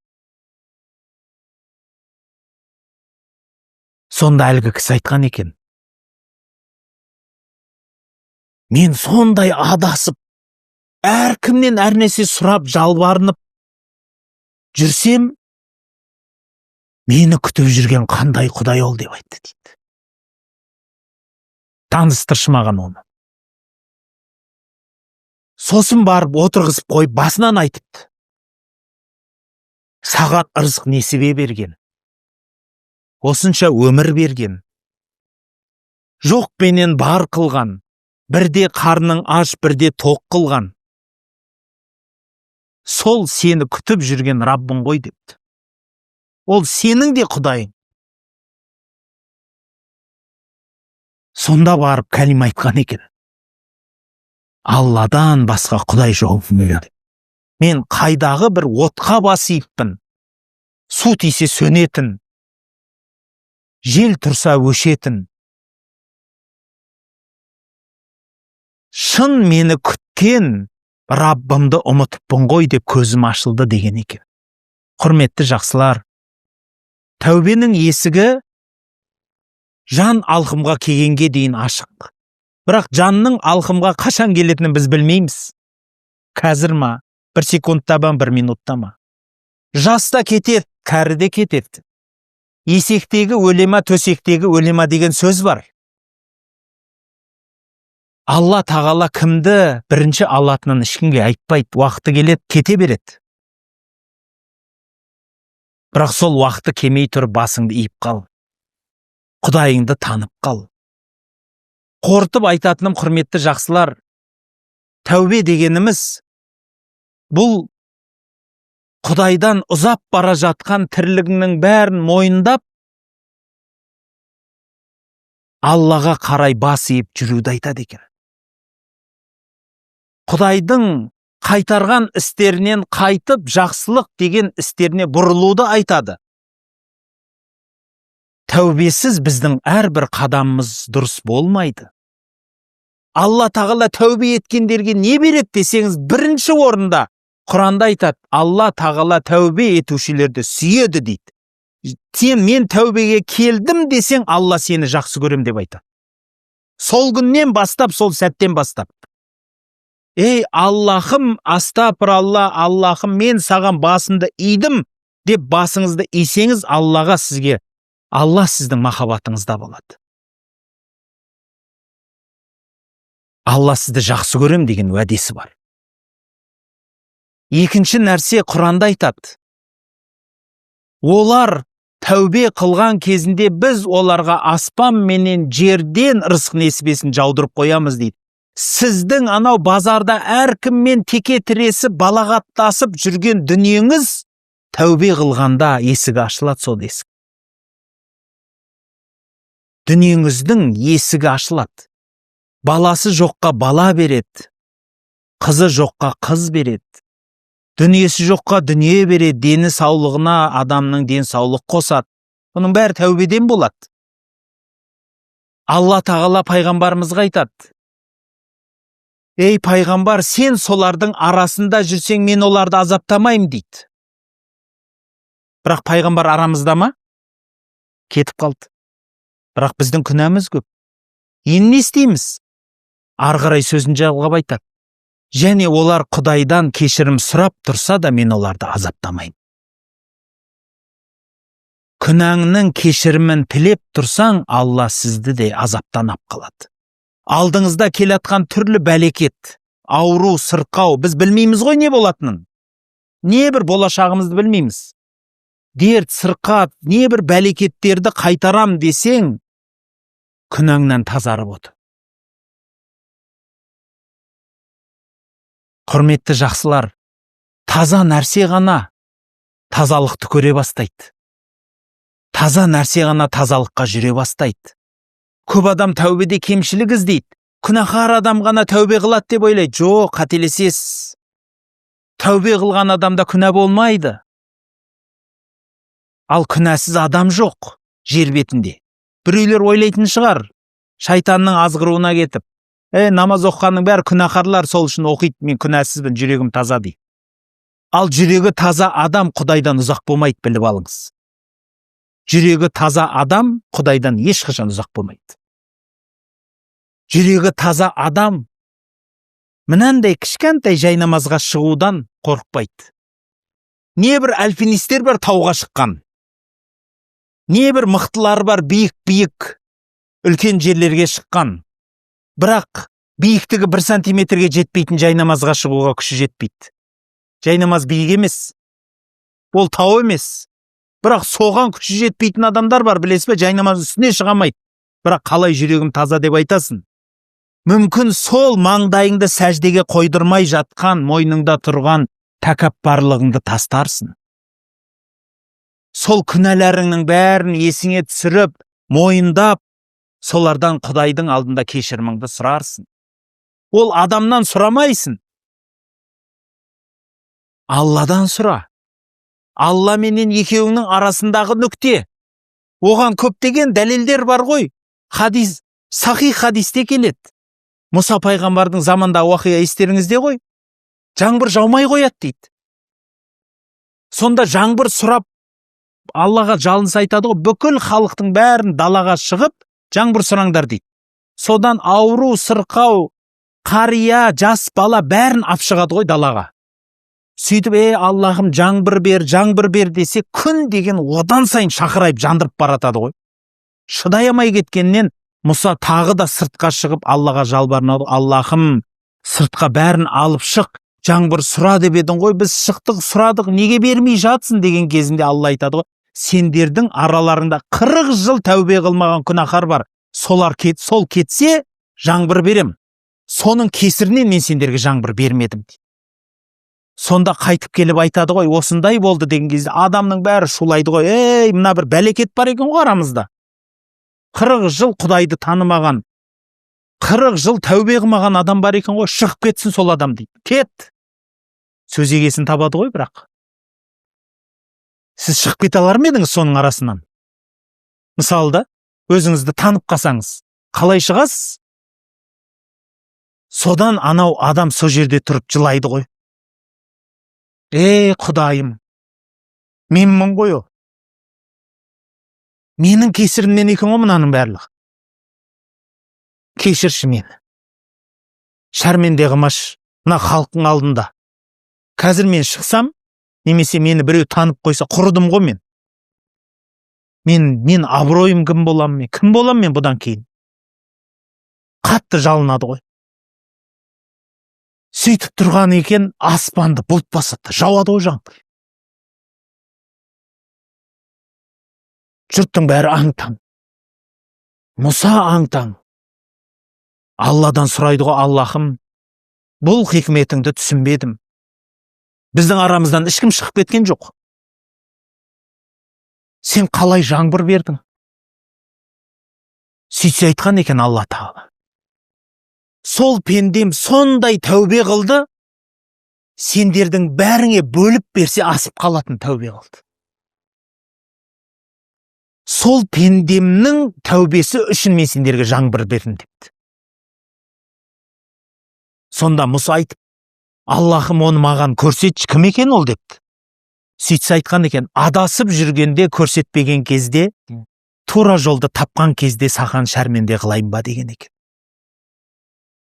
A: Сонда әлгі кісі айтқан екен: мен сондай адасып, әркімнен әр нәрсе сұрап, жалбарынып жүрсем, мені күтіп жүрген қандай Құдай ол деп айтты дейді. Таныстыршы маған оны. Сосын барып отырғызып қойып басынан айтыпты. Саған ырзық несібе берген, осынша өмір берген, жоқ пенен бар қылған, бірде қарның аш, бірде тоқ қылған. Сол сені күтіп жүрген Раббың ғой депті. Ол сенің де Құдайың. Сонда барып кәлима айтқан екен. Алладан басқа Құдай жоқ. Мен қайдағы бір отқа бас иіппін. Су тисе сөнетін, жел тұрса өшетін. Шын мені күткен Раббымды ұмытыппын ғой деп көзім ашылды деген екен. Құрметті жақсылар, тәубенің есігі жан алқымға келгенге дейін ашық. Бірақ жанның алқымға қашан келетінін біз білмейміз. Қазір ма, бір секундта ма, бір минутта ма. Жас та кетеді, кәрі де кетеді. Есектегі өлема, төсектегі өлема деген сөз бар. Алла тағала кімді бірінші алатынын ешкімге айтпайды. Уақыты келеді, кете береді. Бірақ сол уақыты келмей тұрып басыңды иіп қал. Құдайыңды танып қал. Қорытып айтатыным, құрметті жақсылар, тәубе дегеніміз бұл Құдайдан ұзап бара жатқан тірлігіңнің бәрін мойындап, Аллаға қарай бас иіп жүруді айтады екен. Құдайдың қайтарған істерінен қайтып, жақсылық деген істеріне бұрылуды айтады. Тәубесіз біздің әрбір қадамымыз дұрыс болмайды. Алла тағала тәубе еткендерге не береді десеңіз, бірінші орында Құранда айтады, Алла тағала тәубе етушілерді сүйеді дейді. Сен мен тәубеге келдім десең, Алла сені жақсы көрем деп айтады. Сол күннен бастап, сол сәттен бастап. Ей, Аллахым, астапыралла, Аллахым, мен саған басымды идім деп басыңызды исеңіз, Аллаға сізге, Алла сіздің махаббатыңызда болады. Алла сізді жақсы көрем деген уәдесі бар. Екінші нәрсе Құранда айтады. Олар тәубе қылған кезінде біз оларға аспан менен жерден ырзық несібесін жаудырып қоямыз дейді. Сіздің анау базарда әркіммен теке тіресіп, балағаттасып жүрген дүниеңіз тәубе қылғанда есігі ашылады, сол есік. Дүниеңіздің есігі ашылады. Баласы жоққа бала береді, қызы жоққа қыз береді, дүниесі жоққа дүние береді, дені саулығына адамның денсаулық қосады. Бұның бәрі тәубеден болады. Алла тағала пайғамбарымызға айтады: Ей пайғамбар, сен солардың арасында жүрсең, мен оларды азаптамаймын дейді. Бірақ пайғамбар арамызда ма? Кетіп қалды. Бірақ біздің күнәміз көп. Енді не істейміз? Ары қарай сөзін жалғап айтады. Және олар Құдайдан кешірім сұрап тұрса да, мен оларды азаптамаймын. Күнәңнің кешірімін тілеп тұрсаң, Алла сізді де азаптан ап қалады. Алдыңызда келатқан түрлі бәлекет, ауру, сырқау, біз білмейміз ғой не болатынын. Не бір болашағымызды білмейміз. Дерт, сырқат, не бір бәлекеттерді қайтарам десең, күнәңнен тазарып отыр. Құрметті жақсылар, таза нәрсе ғана тазалықты көре бастайды. Таза нәрсе ғана тазалыққа жүре бастайды. Көп адам тәубеде кемшілік іздейді. Күнәһар адам ғана тәубе қылады деп ойлайды. Жоқ, қателесесіз. Тәубе қылған адамда күнә болмайды. Ал күнәсіз адам жоқ жер бетінде. Біреулер ойлайтын шығар, шайтанның азғыруына кетіп. Намаз оқығанның бәрі күнәһарлар, сол үшін оқиды, мен күнәсізбін, жүрегім таза дейді. Ал жүрегі таза адам Құдайдан ұзақ болмайды, біліп алыңыз. Жүрегі таза адам Құдайдан ешқашан ұзақ болмайды. Жүрегі таза адам мынандай кішкентай жайнамазға шығудан қорықпайды. Небір альпинистер бар тауға шыққан, небір мықтылар бар биік-биік үлкен жерлерге шыққан, бірақ биіктігі 1 сантиметрге жетпейтін жайнамазға шығуға күші жетпейді. Жайнамаз биік емес, ол тау емес, бірақ соған күші жетпейтін адамдар бар, білесіз бе? Жайнамаз үстіне шыға алмайды, бірақ қалай жүрегім таза деп айтасың? Мүмкін сол маңдайыңды сәждеге қойдырмай жатқан мойныңда тұрған тәкаппарлығыңды тастарсың. Сол күнәларыңның бәрін есіңе түсіріп, мойындап, солардан Құдайдың алдында кешіріміңді сұрарсың. Ол адамнан сұрамайсың, Алладан сұра. Алла менен екеуіңнің арасындағы нүкте. Оған көптеген дәлелдер бар ғой. Хадис, сахих хадисте келеді. Мұса пайғамбардың замандағы уақиға естеріңізде ғой. Жаңбыр жаумай қояды дейді. Сонда жаңбыр сұрап Аллаға жалынса айтады ғой, бүкіл халықтың бәрін далаға шығып жаңбыр сұраңдар дейді. Содан ауру, сырқау, қария, жас бала бәрін ап шығады ғой далаға. Сөйтіп, Аллахым, жаңбыр бер, жаңбыр бер десе, күн деген одан сайын шақырайып жандырып баратады ғой. Шыдай алмай кеткеннен Мұса тағы да сыртқа шығып Аллаға жалбарынады. Аллахым, сыртқа бәрін алып шық, жаңбыр сұра деп едің ғой, біз шықтық, сұрадық, неге бермей жатсың деген кезінде Алла айтады ғой, сендердің араларыңда 40 жыл тәубе қылмаған күнәһар бар, солар кет, сол кетсе жаңбыр берем, соның кесірінен мен сендерге жаңбыр бермедім дейді. Сонда қайтып келіп айтады ғой, осындай болды деген кезде адамның бәрі шулайды ғой, ей, мына бір бәлекет бар екен ғой арамызда. 40 жыл Құдайды танымаған, 40 жыл тәубе қылмаған адам бар екен ғой, шығып кетсін сол адам дейді. Кет. Сөз егесін табады ғой, бірақ. Сіз шығып кете алар ма едіңіз соның арасынан? Мысалы да, өзіңізді танып қалсаңыз, қалай шығасыз? Содан анау адам сол жерде тұрып жылайды ғой. Ей, Құдайым, менмін ғой ол. Менің кесірімнен екен ғой мынаның барлығы. Кешірші мені. Шәрменде қылмашы мына халықтың алдында. Қазір мен шықсам, немесе мені біреу танып қойса, құрыдым ғой мен. Мен абыройым кім болам мен? Кім болам мен бұдан кейін? Қатты жалынады ғой. Сөйтіп тұрған екен, аспанды бұлт басады, жауады ғой жаңбыр. Жұрттың бәрі аң-таң. Мұса аң-таң. Алладан сұрайды ғой, Аллахым, бұл хикметіңді түсінбедім. Біздің арамыздан ешкім шығып кеткен жоқ. Сен қалай жаңбыр бердің? Сөйтсе айтқан екен Алла Тағала. Сол пендем сондай тәубе қылды, сендердің бәріңе бөліп берсе асып қалатын тәубе қылды. Сол пендемнің тәубесі үшін мен сендерге жаңбыр бердім депті. Сонда Мұса айтып, Аллахым, оны маған көрсетші, кім екен ол депті. Сөйтсе айтқан екен, адасып жүргенде көрсетпеген кезде, тура жолды тапқан кезде саған шәрменде қылайын ба деген екен.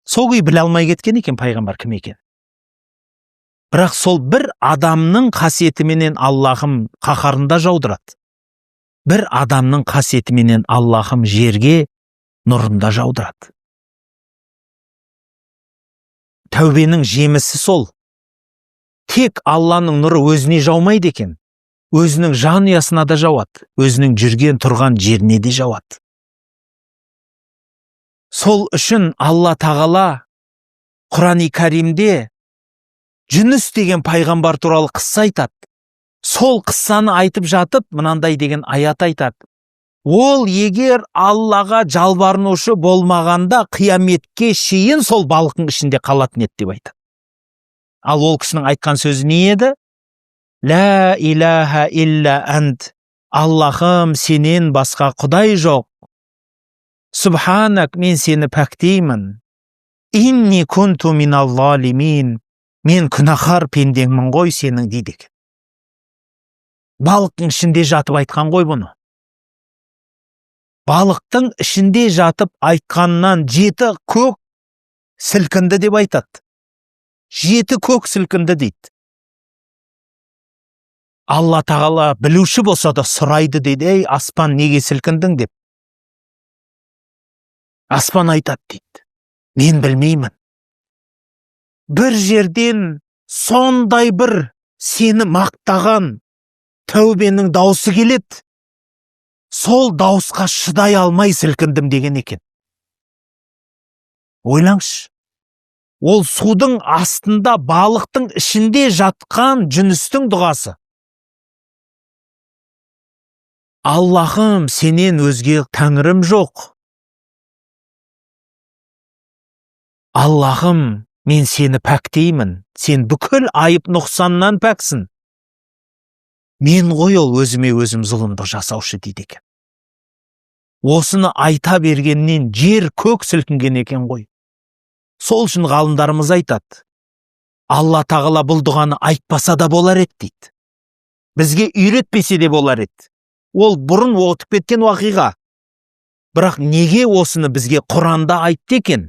A: Сол күй біле алмай кеткен екен пайғамбар кім екен. Бірақ сол бір адамның қасиетіменен Аллахым қаһарында жаудырады. Бір адамның қасиетіменен Аллахым жерге нұрында жаудырады. Тәубенің жемісі сол. Тек Алланың нұры өзіне жаумайды екен. Өзінің жанұясына да жауады, өзінің жүрген тұрған жеріне де жауады. Сол үшін Алла Тағала Құрани Каримде Жүніс деген пайғамбар туралы қысса айтады. Сол қыссаны айтып жатып, мынандай деген аят айтады. Ол егер Аллаға жалбарынушы болмағанда, қияметке шейін сол балықтың ішінде қалатын еді деп айтады. Ал ол кісінің айтқан сөзі не еді? Ла илаха илля ант. Аллахым, сенен басқа құдай жоқ. Субханак, мен сені пәктеймін. Инни кунту минал-залимин, мен күнәһар пендеңмін ғой сенің дейді екен. Балықтың ішінде жатып айтқан ғой бұны. Балықтың ішінде жатып айтқаннан жеті көк сілкінді деп айтады. Жеті көк сілкінді дейді. Алла тағала білуші болса да сұрайды дейді: «Ей, аспан, неге сілкіндің?» – деп. Аспан айтады дейді: «Мен білмеймін, бір жерден сондай бір сені мақтаған тәубенің даусы келеді, сол дауысқа шыдай алмай сілкіндім», – деген екен. Ойлаңызшы, ол судың астында, балықтың ішінде жатқан Жүністің дұғасы. Аллахым, сенен өзге тәңірім жоқ. Аллахым, мен сені пәктеймін, сен бүкіл айып нұқсаннан пәксін. Мен ғой ол өзіме өзім зұлымдық жасаушы дейді екен. Осыны айта бергеннен жер көк сілкінген екен ғой. Сол үшін ғалымдарымыз айтады: Алла тағала бұл дұғаны айтпаса да болар еді дейді. Бізге үйретпесе де болар еді. Ол бұрын өтіп кеткен уақиға. Бірақ неге осыны бізге Құранда айтты екен?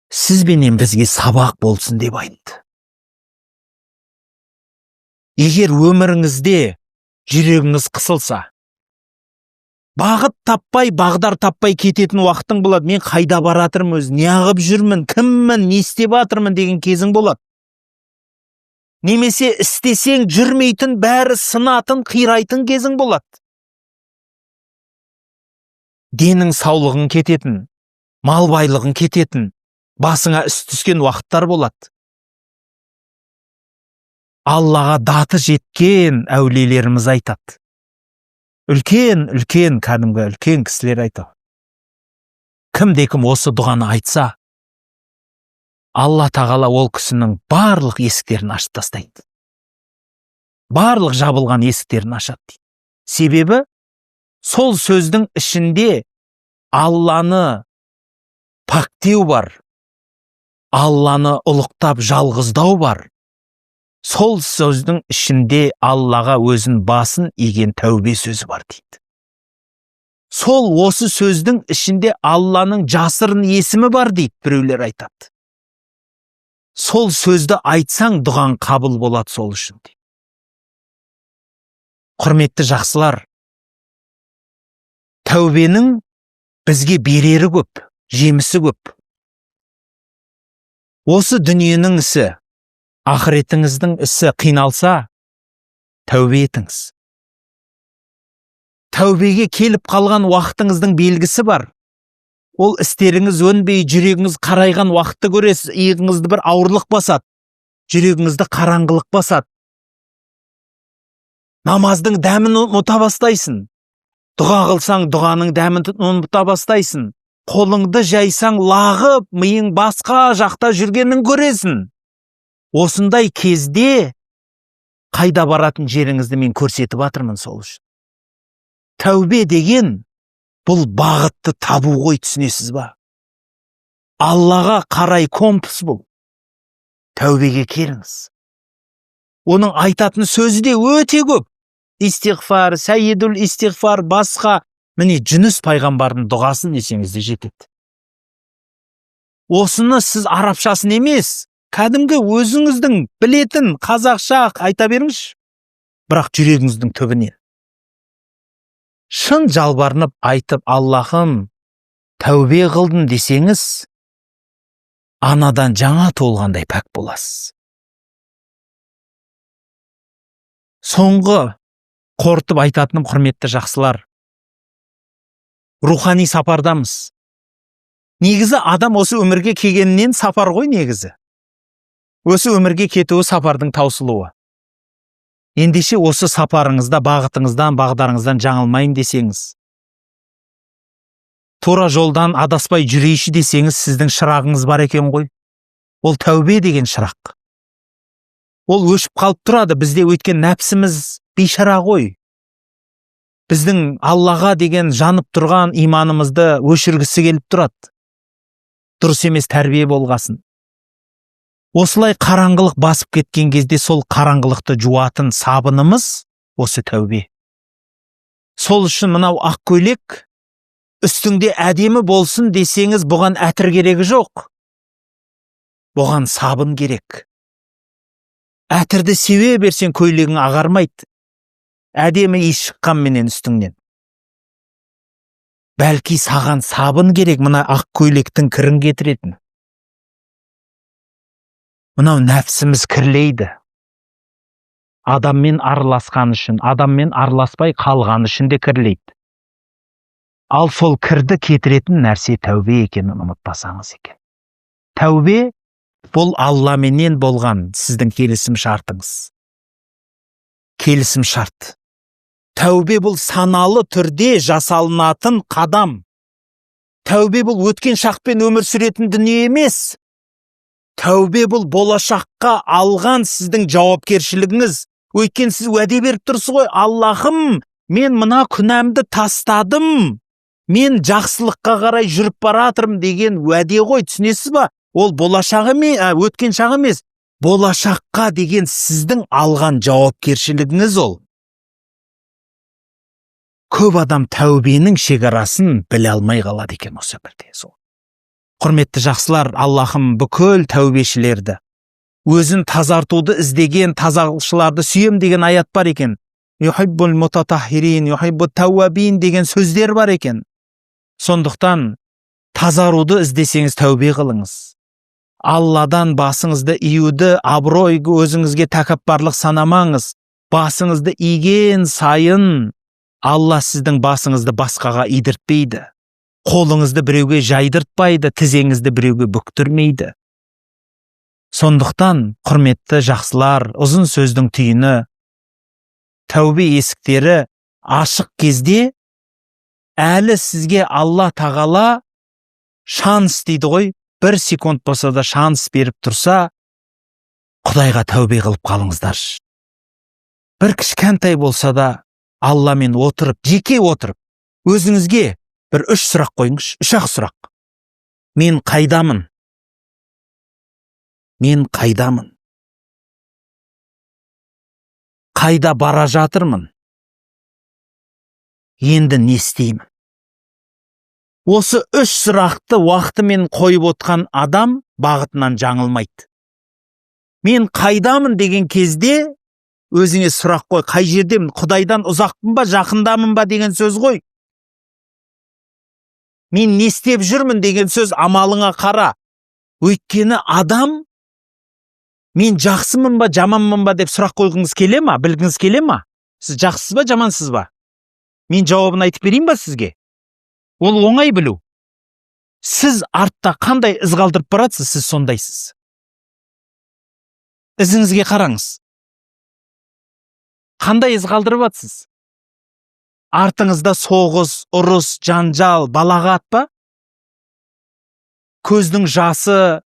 A: Сіз бенен бізге сабақ болсын деп айтты. Егер өміріңізде жүрегіңіз қысылса, бағыт таппай, бағдар таппай кететін уақытың болады. Мен қайда баратырмын өзі, неғып жүрмін, кіммін, не істеп жатырмын деген кезің болады. Немесе істесең жүрмейтін, бәрі сынатын, қирайтын кезің болады. Денің саулығың кететін, мал байлығың кететін, басыңа іс түскен уақыттар болады. Аллаға даты жеткен әулиелеріміз айтады. Үлкен, үлкен, кәдімгі үлкен кісілер айтады. Кімде кім осы дұғаны айтса, Алла тағала ол кісінің барлық есіктерін ашып тастайды. Барлық жабылған есіктерін ашады дейді. Себебі сол сөздің ішінде Алланы пәктеу бар, Алланы ұлықтап жалғыздау бар. Сол сөздің ішінде Аллаға өзін басын иген тәубе сөзі бар дейді. Сол осы сөздің ішінде Алланың жасырын есімі бар дейді, біреулер айтады. Сол сөзді айтсаң, дұғаң қабыл болады сол үшін дейді. Құрметті жақсылар, тәубенің бізге берері көп, жемісі көп. Осы дүниенің ісі, ақыретіңіздің ісі қиналса, тәубе етіңіз. Тәубеге келіп қалған уақытыңыздың белгісі бар. Ол істеріңіз өнбей, жүрегіңіз қарайған уақытты көресіз, иығыңызды бір ауырлық басады, жүрегіңізді қараңғылық басады. Намаздың дәмін ұмыта бастайсың. Дұға қылсаң, дұғаның дәмін ұмыта бастайсың. Қолыңды жайсаң, лағып, миың басқа жақта жүргенін көресің. Осындай кезде қайда баратын жеріңізді мен көрсетіп жатырмын сол үшін. Тәубе деген бұл бағытты табу ғой, түсінесіз ба? Аллаға қарай компас бұл. Тәубеге келіңіз. Оның айтатын сөзі де өте көп. Истиғфар, сәйидул истиғфар, басқа. Міне, Жүніс пайғамбардың дұғасын десеңіз де жетеді. Осыны сіз арабшасын емес, кәдімгі өзіңіздің білетін қазақша айта беріңізші. Бірақ жүрегіңіздің түбінен шын жалбарынып айтып, Аллахым, тәубе қылдым десеңіз, анадан жаңа туылғандай пәк боласыз. Соңғы қорытып айтатыным, құрметті жақсылар, рухани сапардамыз. Негізі адам осы өмірге келгеннен сапар ғой негізі. Осы өмірге кетуі сапардың таусылуы. Ендеше осы сапарыңызда бағытыңыздан, бағдарыңыздан жаңылмайын десеңіз, тура жолдан адаспай жүрейінші десеңіз, сіздің шырағыңыз бар екен ғой. Ол тәубе деген шырақ. Ол өшіп қалып тұрады бізде, өйткені нәпсіміз бейшара ғой. Біздің Аллаға деген жанып тұрған иманымызды өшіргісі келіп тұрады. Дұрыс емес тәрбие болғасын. Осылай қараңғылық басып кеткен кезде сол қараңғылықты жуатын сабынымыз осы тәубе. Сол үшін мынау ақ көйлек үстіңде әдемі болсын десеңіз, бұған әтір керегі жоқ. Бұған сабын керек. Әтірді себе берсең, көйлегің ағармайды. Әдемі иіс шыққанменен үстіңнен. Бәлки саған сабын керек, мына ақ көйлектің кірін кетіретін. Мынау нәпсіміз кірлейді. Адаммен араласқан үшін, адаммен араласпай қалған үшін де кірлейді. Ал сол кірді кетіретін нәрсе тәубе екенін ұмытпасаңыз екен. Тәубе бұл Алламенен болған сіздің келісім шартыңыз. Келісім шарт. Тәубе бұл саналы түрде жасалынатын қадам. Тәубе бұл өткен шақпен өмір сүретін дүние емес. Тәубе бұл болашаққа алған сіздің жауапкершілігіңіз. Өйткені сіз уәде беріп тұрсыз ғой: «Аллахым, мен мына күнәмді тастадым, мен жақсылыққа қарай жүріп баратырмын» деген уәде ғой, түсінесіз ба? Ол болашақ емес, өткен шақ емес, болашаққа деген сіздің алған жауапкершілігіңіз ол. Көп адам тәубенің шекарасын біле алмай қалады екен осы өмірде. Сол, құрметті жақсылар, Аллахым бүкіл тәубешілерді, өзін тазартуды іздеген тазалықшыларды сүйем деген аят бар екен. «Юхиббул мутатаххирин, юхиббут тәуабин» деген сөздер бар екен. Сондықтан тазаруды іздесеңіз, тәубе қылыңыз. Алладан басыңызды июді абырой, өзіңізге тәкаппарлық санамаңыз. Басыңызды иген сайын Алла сіздің басыңызды басқаға идіртпейді, қолыңызды біреуге жайдыртпайды, тізеңізді біреуге бүктірмейді. Сондықтан, құрметті жақсылар, ұзын сөздің түйіні: тәубе есіктері ашық кезде әлі сізге Алла тағала шанс дейді ғой, бір секунд болса да шанс беріп тұрса, Құдайға тәубе қылып қалыңыздаршы. Бір кішкентай болса да Алламен отырып, жеке отырып, өзіңізге бір үш сұрақ қойыңызшы, үш ақ сұрақ. Мен қайдамын? Мен қайдамын? Қайда бара жатырмын? Енді не істеймін? Осы үш сұрақты уақытымен қойып отқан адам бағытынан жаңылмайды. Мен қайдамын деген кезде өзіңе сұрақ қой: қай жердемін? Құдайдан ұзақпын ба, жақындамын ба деген сөз ғой. Мен не істеп жүрмін деген сөз, амалыңа қара. Өйткені адам мен жақсымын ба, жаманмын ба деп сұрақ қойғыңыз келе ма, білгіңіз келе ма? Сіз жақсысыз ба, жамансыз ба? Мен жауабын айтып берейін ба сізге? Ол оңай білу. Сіз артта қандай із қалдырып баратсыз, сіз сондайсыз. Ізіңізге қараңыз, қандай із қалдырып жатсыз артыңызда? Соғыс, ұрыс, жанжал, балағат па, көздің жасы,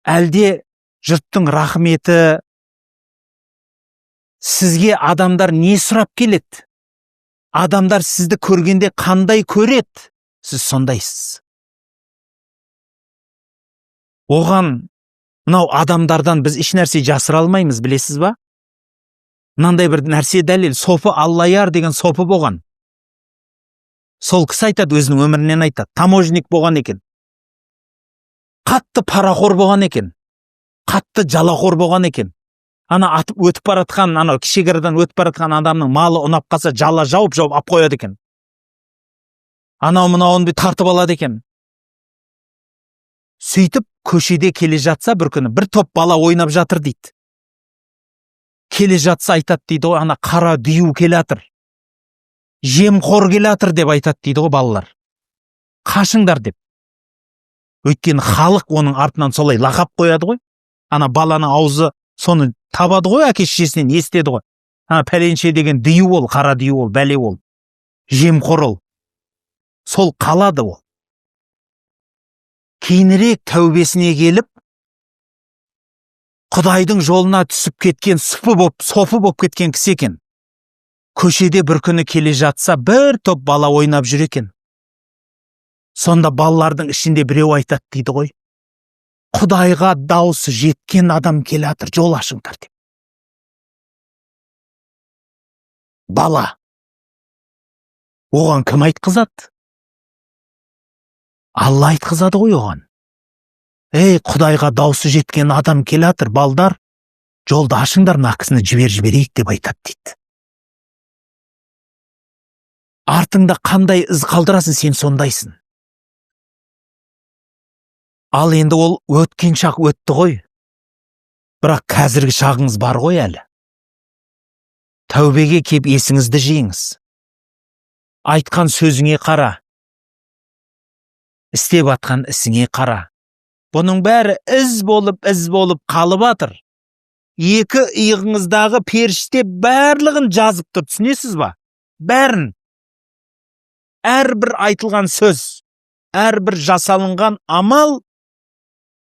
A: әлде жұрттың рахметі? Сізге адамдар не сұрап келеді? Адамдар сізді көргенде қандай көреді? Сіз сондайсыз. Оған мынау адамдардан біз ешнәрсе жасыра алмаймыз, білесіз ба? Мынандай бір нәрсе дәлел: Сопы Аллаяр деген сопы болған. Сол кісі айтады, өзінің өмірінен айтады. Таможник болған екен, қатты парақор болған екен, қатты жалақор болған екен. Ана атып өтіп баратқан, анау шекарадан өтіп баратқан адамның малы ұнап қалса, жала жауып жауып алып қояды екен, анау мынауын бүйтіп тартып алады екен. Сөйтіп көшеде келе жатса, бір күні бір топ бала ойнап жатыр дейді. Келе жатса, айтады дейді ғой: «Ана қара дию келе жатыр, жемқор келе жатыр», – деп айтады дейді ғой балалар, «қашыңдар» деп. Өйткені халық оның артынан солай лақап қояды ғой. Ана баланың аузы соны табады ғой, әке шешесінен естеді ғой: ана пәленше деген дию ол, қара дию ол, бәле ол, жемқор ол. Сол қалады ол. Кейінірек тәубесіне келіп, Құдайдың жолына түсіп кеткен сұпы боп, сопы болып кеткен кісі екен. Көшеде бір күні келе жатса, бір топ бала ойнап жүр екен. Сонда балалардың ішінде біреу айтады дейді ғой: «Құдайға даусы жеткен адам келе жатыр, жол ашыңдар», – деп. Бала оған кім айтқызады? Алла айтқызады ғой оған. Ей, Құдайға даусы жеткен адам келе жатыр, балдар, жолды ашыңдар, мына кісіні жіберейік деп айтады дейді. Артыңда қандай із қалдырасың, сен сондайсың. Ал енді ол өткен шақ өтті ғой, бірақ қазіргі шағыңыз бар ғой әлі. Тәубеге кеп есіңізді жиыңыз. Айтқан сөзіңе қара, істеп атқан ісіңе қара. Бұның бәрі із болып, із болып қалып атыр. Екі иығыңыздағы періште барлығын жазып тұр, түсінесіз ба? Бәрін. Әрбір айтылған сөз, әрбір жасалынған амал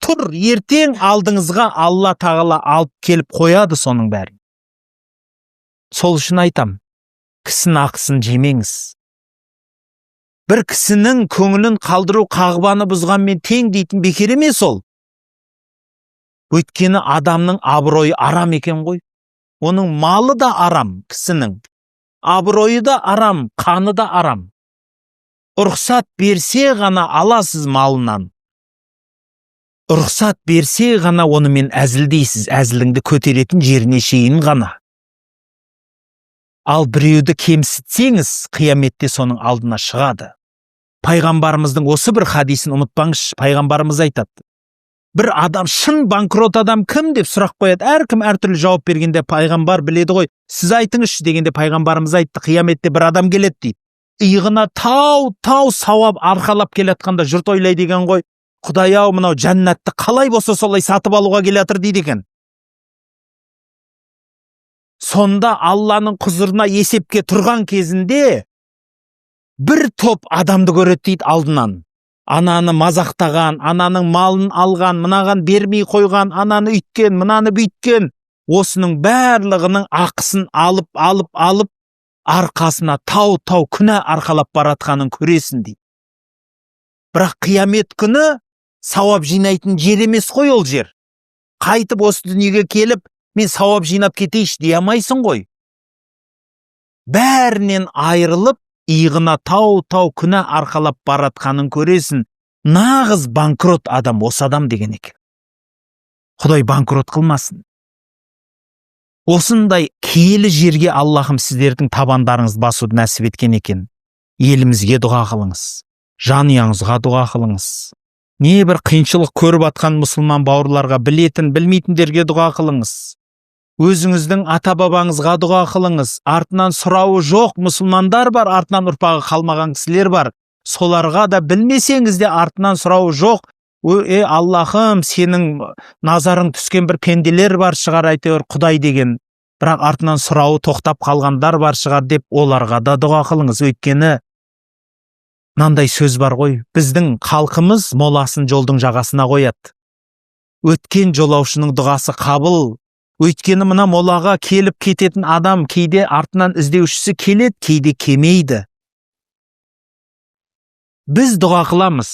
A: тұр. Ертең алдыңызға Алла Тағала алып келіп қояды соның бәрін. Сол үшін айтам, кісінің ақысын жемеңіз. Бір кісінің көңілін қалдыру қағбаны бұзғанмен тең дейтін бекер емес ол. Өйткені адамның абыройы арам екен ғой. Оның малы да арам, кісінің. Абыройы да арам, қаны да арам. Рұқсат берсе ғана аласыз малынан. Рұқсат берсе ғана онымен әзілдейсіз, әзіліңді көтеретін жеріне шейін ғана. Ал біреуді кемсітсеңіз, қияметте соның алдына шығады. Пайғамбарымыздың осы бір хадисін ұмытпаңызшы. Пайғамбарымыз айтады: бір адам, шын банкрот адам кім деп сұрақ қояды. Әркім әртүрлі жауап бергенде, пайғамбар біледі ғой, сіз айтыңызшы дегенде, пайғамбарымыз айтты: қияметте бір адам келеді дейді. Иығына тау тау сауап арқалап келе жатқанда жұрт ойлайды екен ғой: құдай ау, мынау жәннатты қалай болса солай сатып алуға келе жатыр дейді екен. Сонда Алланың құзырына есепке тұрған кезінде бір топ адамды көреді дейді алдынан. Ананы мазақтаған, ананың малын алған, мынаған бермей қойған, ананы үйткен, мынаны бүйткен. Осының барлығының ақысын алып, алып, алып, арқасына тау-тау күнә арқалап баратқанын көресің дейді. Бірақ қиямет күні сауап жинайтын жер емес қой ол жер. Қайтып осы дүниеге келіп, мен сауап жинап кетейінші дей алмайсың ғой. Бәрінен айырылып, иығына тау-тау күнә арқалап баратқанын көресің. Нағыз банкрот адам осы адам деген екен. Құдай банкрот қылмасын. Осындай киелі жерге Аллахым сіздердің табандарыңызды басуды нәсіп еткен екен. Елімізге дұға қылыңыз, жанұяңызға дұға қылыңыз. Не бір қиыншылық көріп атқан мұсылман бауырларға, білетін, білмейтіндерге дұға қылыңыз. Өзіңіздің ата-бабаңызға дұға қылыңыз. Артынан сұрауы жоқ мұсылмандар бар, артынан ұрпағы қалмаған кісілер бар. Соларға да білмесеңіз де артынан сұрауы жоқ. Аллахым, сенің назарың түскен бір пенделер бар шығар әйтеуір Құдай деген. Бірақ артынан сұрауы тоқтап қалғандар бар шығар деп оларға да дұға қылыңыз. Өйткені мынандай сөз бар ғой, біздің халқымыз моласын жолдың жағасына қояды. Өткен жолаушының дұғасы қабыл. Өйткені мына молаға келіп кететін адам кейде артынан іздеушісі келеді, кейде келмейді. Біз дұға қыламыз,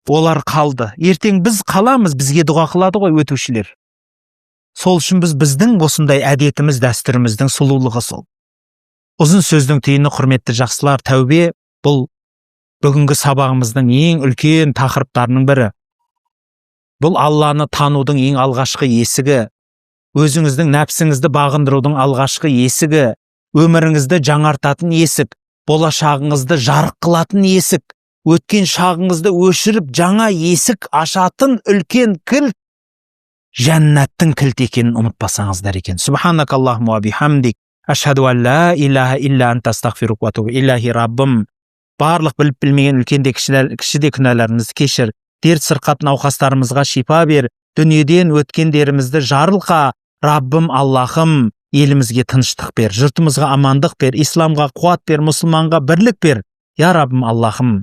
A: олар қалды. Ертең біз қаламыз, бізге дұға қылады ғой өтушілер. Сол үшін біздің осындай әдетіміз, дәстүріміздің сұлулығы сол. Ұзын сөздің түйіні, құрметті жақсылар, тәубе бұл бүгінгі сабағымыздың ең үлкен тақырыптарының бірі. Бұл Алланы танудың ең алғашқы есігі, өзіңіздің нәпсіңізді бағындырудың алғашқы есігі, өміріңізді жаңартатын есік, болашағыңызды жарық қылатын есік, өткен шағыңызды өшіріп жаңа есік ашатын үлкен кілт, жәннаттың кілті екенін ұмытпасаңыздар екен. Субханакаллахумма уа бихамдик, ашхаду ан ла илаха илля анта, астағфирука уа атубу. Илахи Раббым, барлық біліп білмеген үлкен де кіші де күнәларымызды кешір, дерт сырқат науқастарымызға шипа бер, дүниеден өткендерімізді жарылқа. Раббым Аллахым, елімізге тыныштық бер, жұртымызға амандық бер, исламға қуат бер, мұсылманға бірлік бер. Я Раббым Аллахым,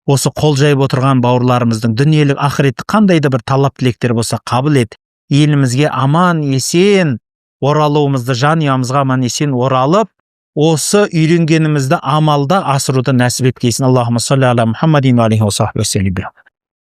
A: осы қол жайып отырған бауырларымыздың дүниелік ақыреттік қандай да бір талап тілектер болса қабыл ет. Елімізге аман есен оралуымызды, жанұямызға аман есен оралып, Осы үйренгенімізді амалда асыруды нәсіп еткейсін. Аллахумма салли аля Мухаммадин ва алейхи ва сахби.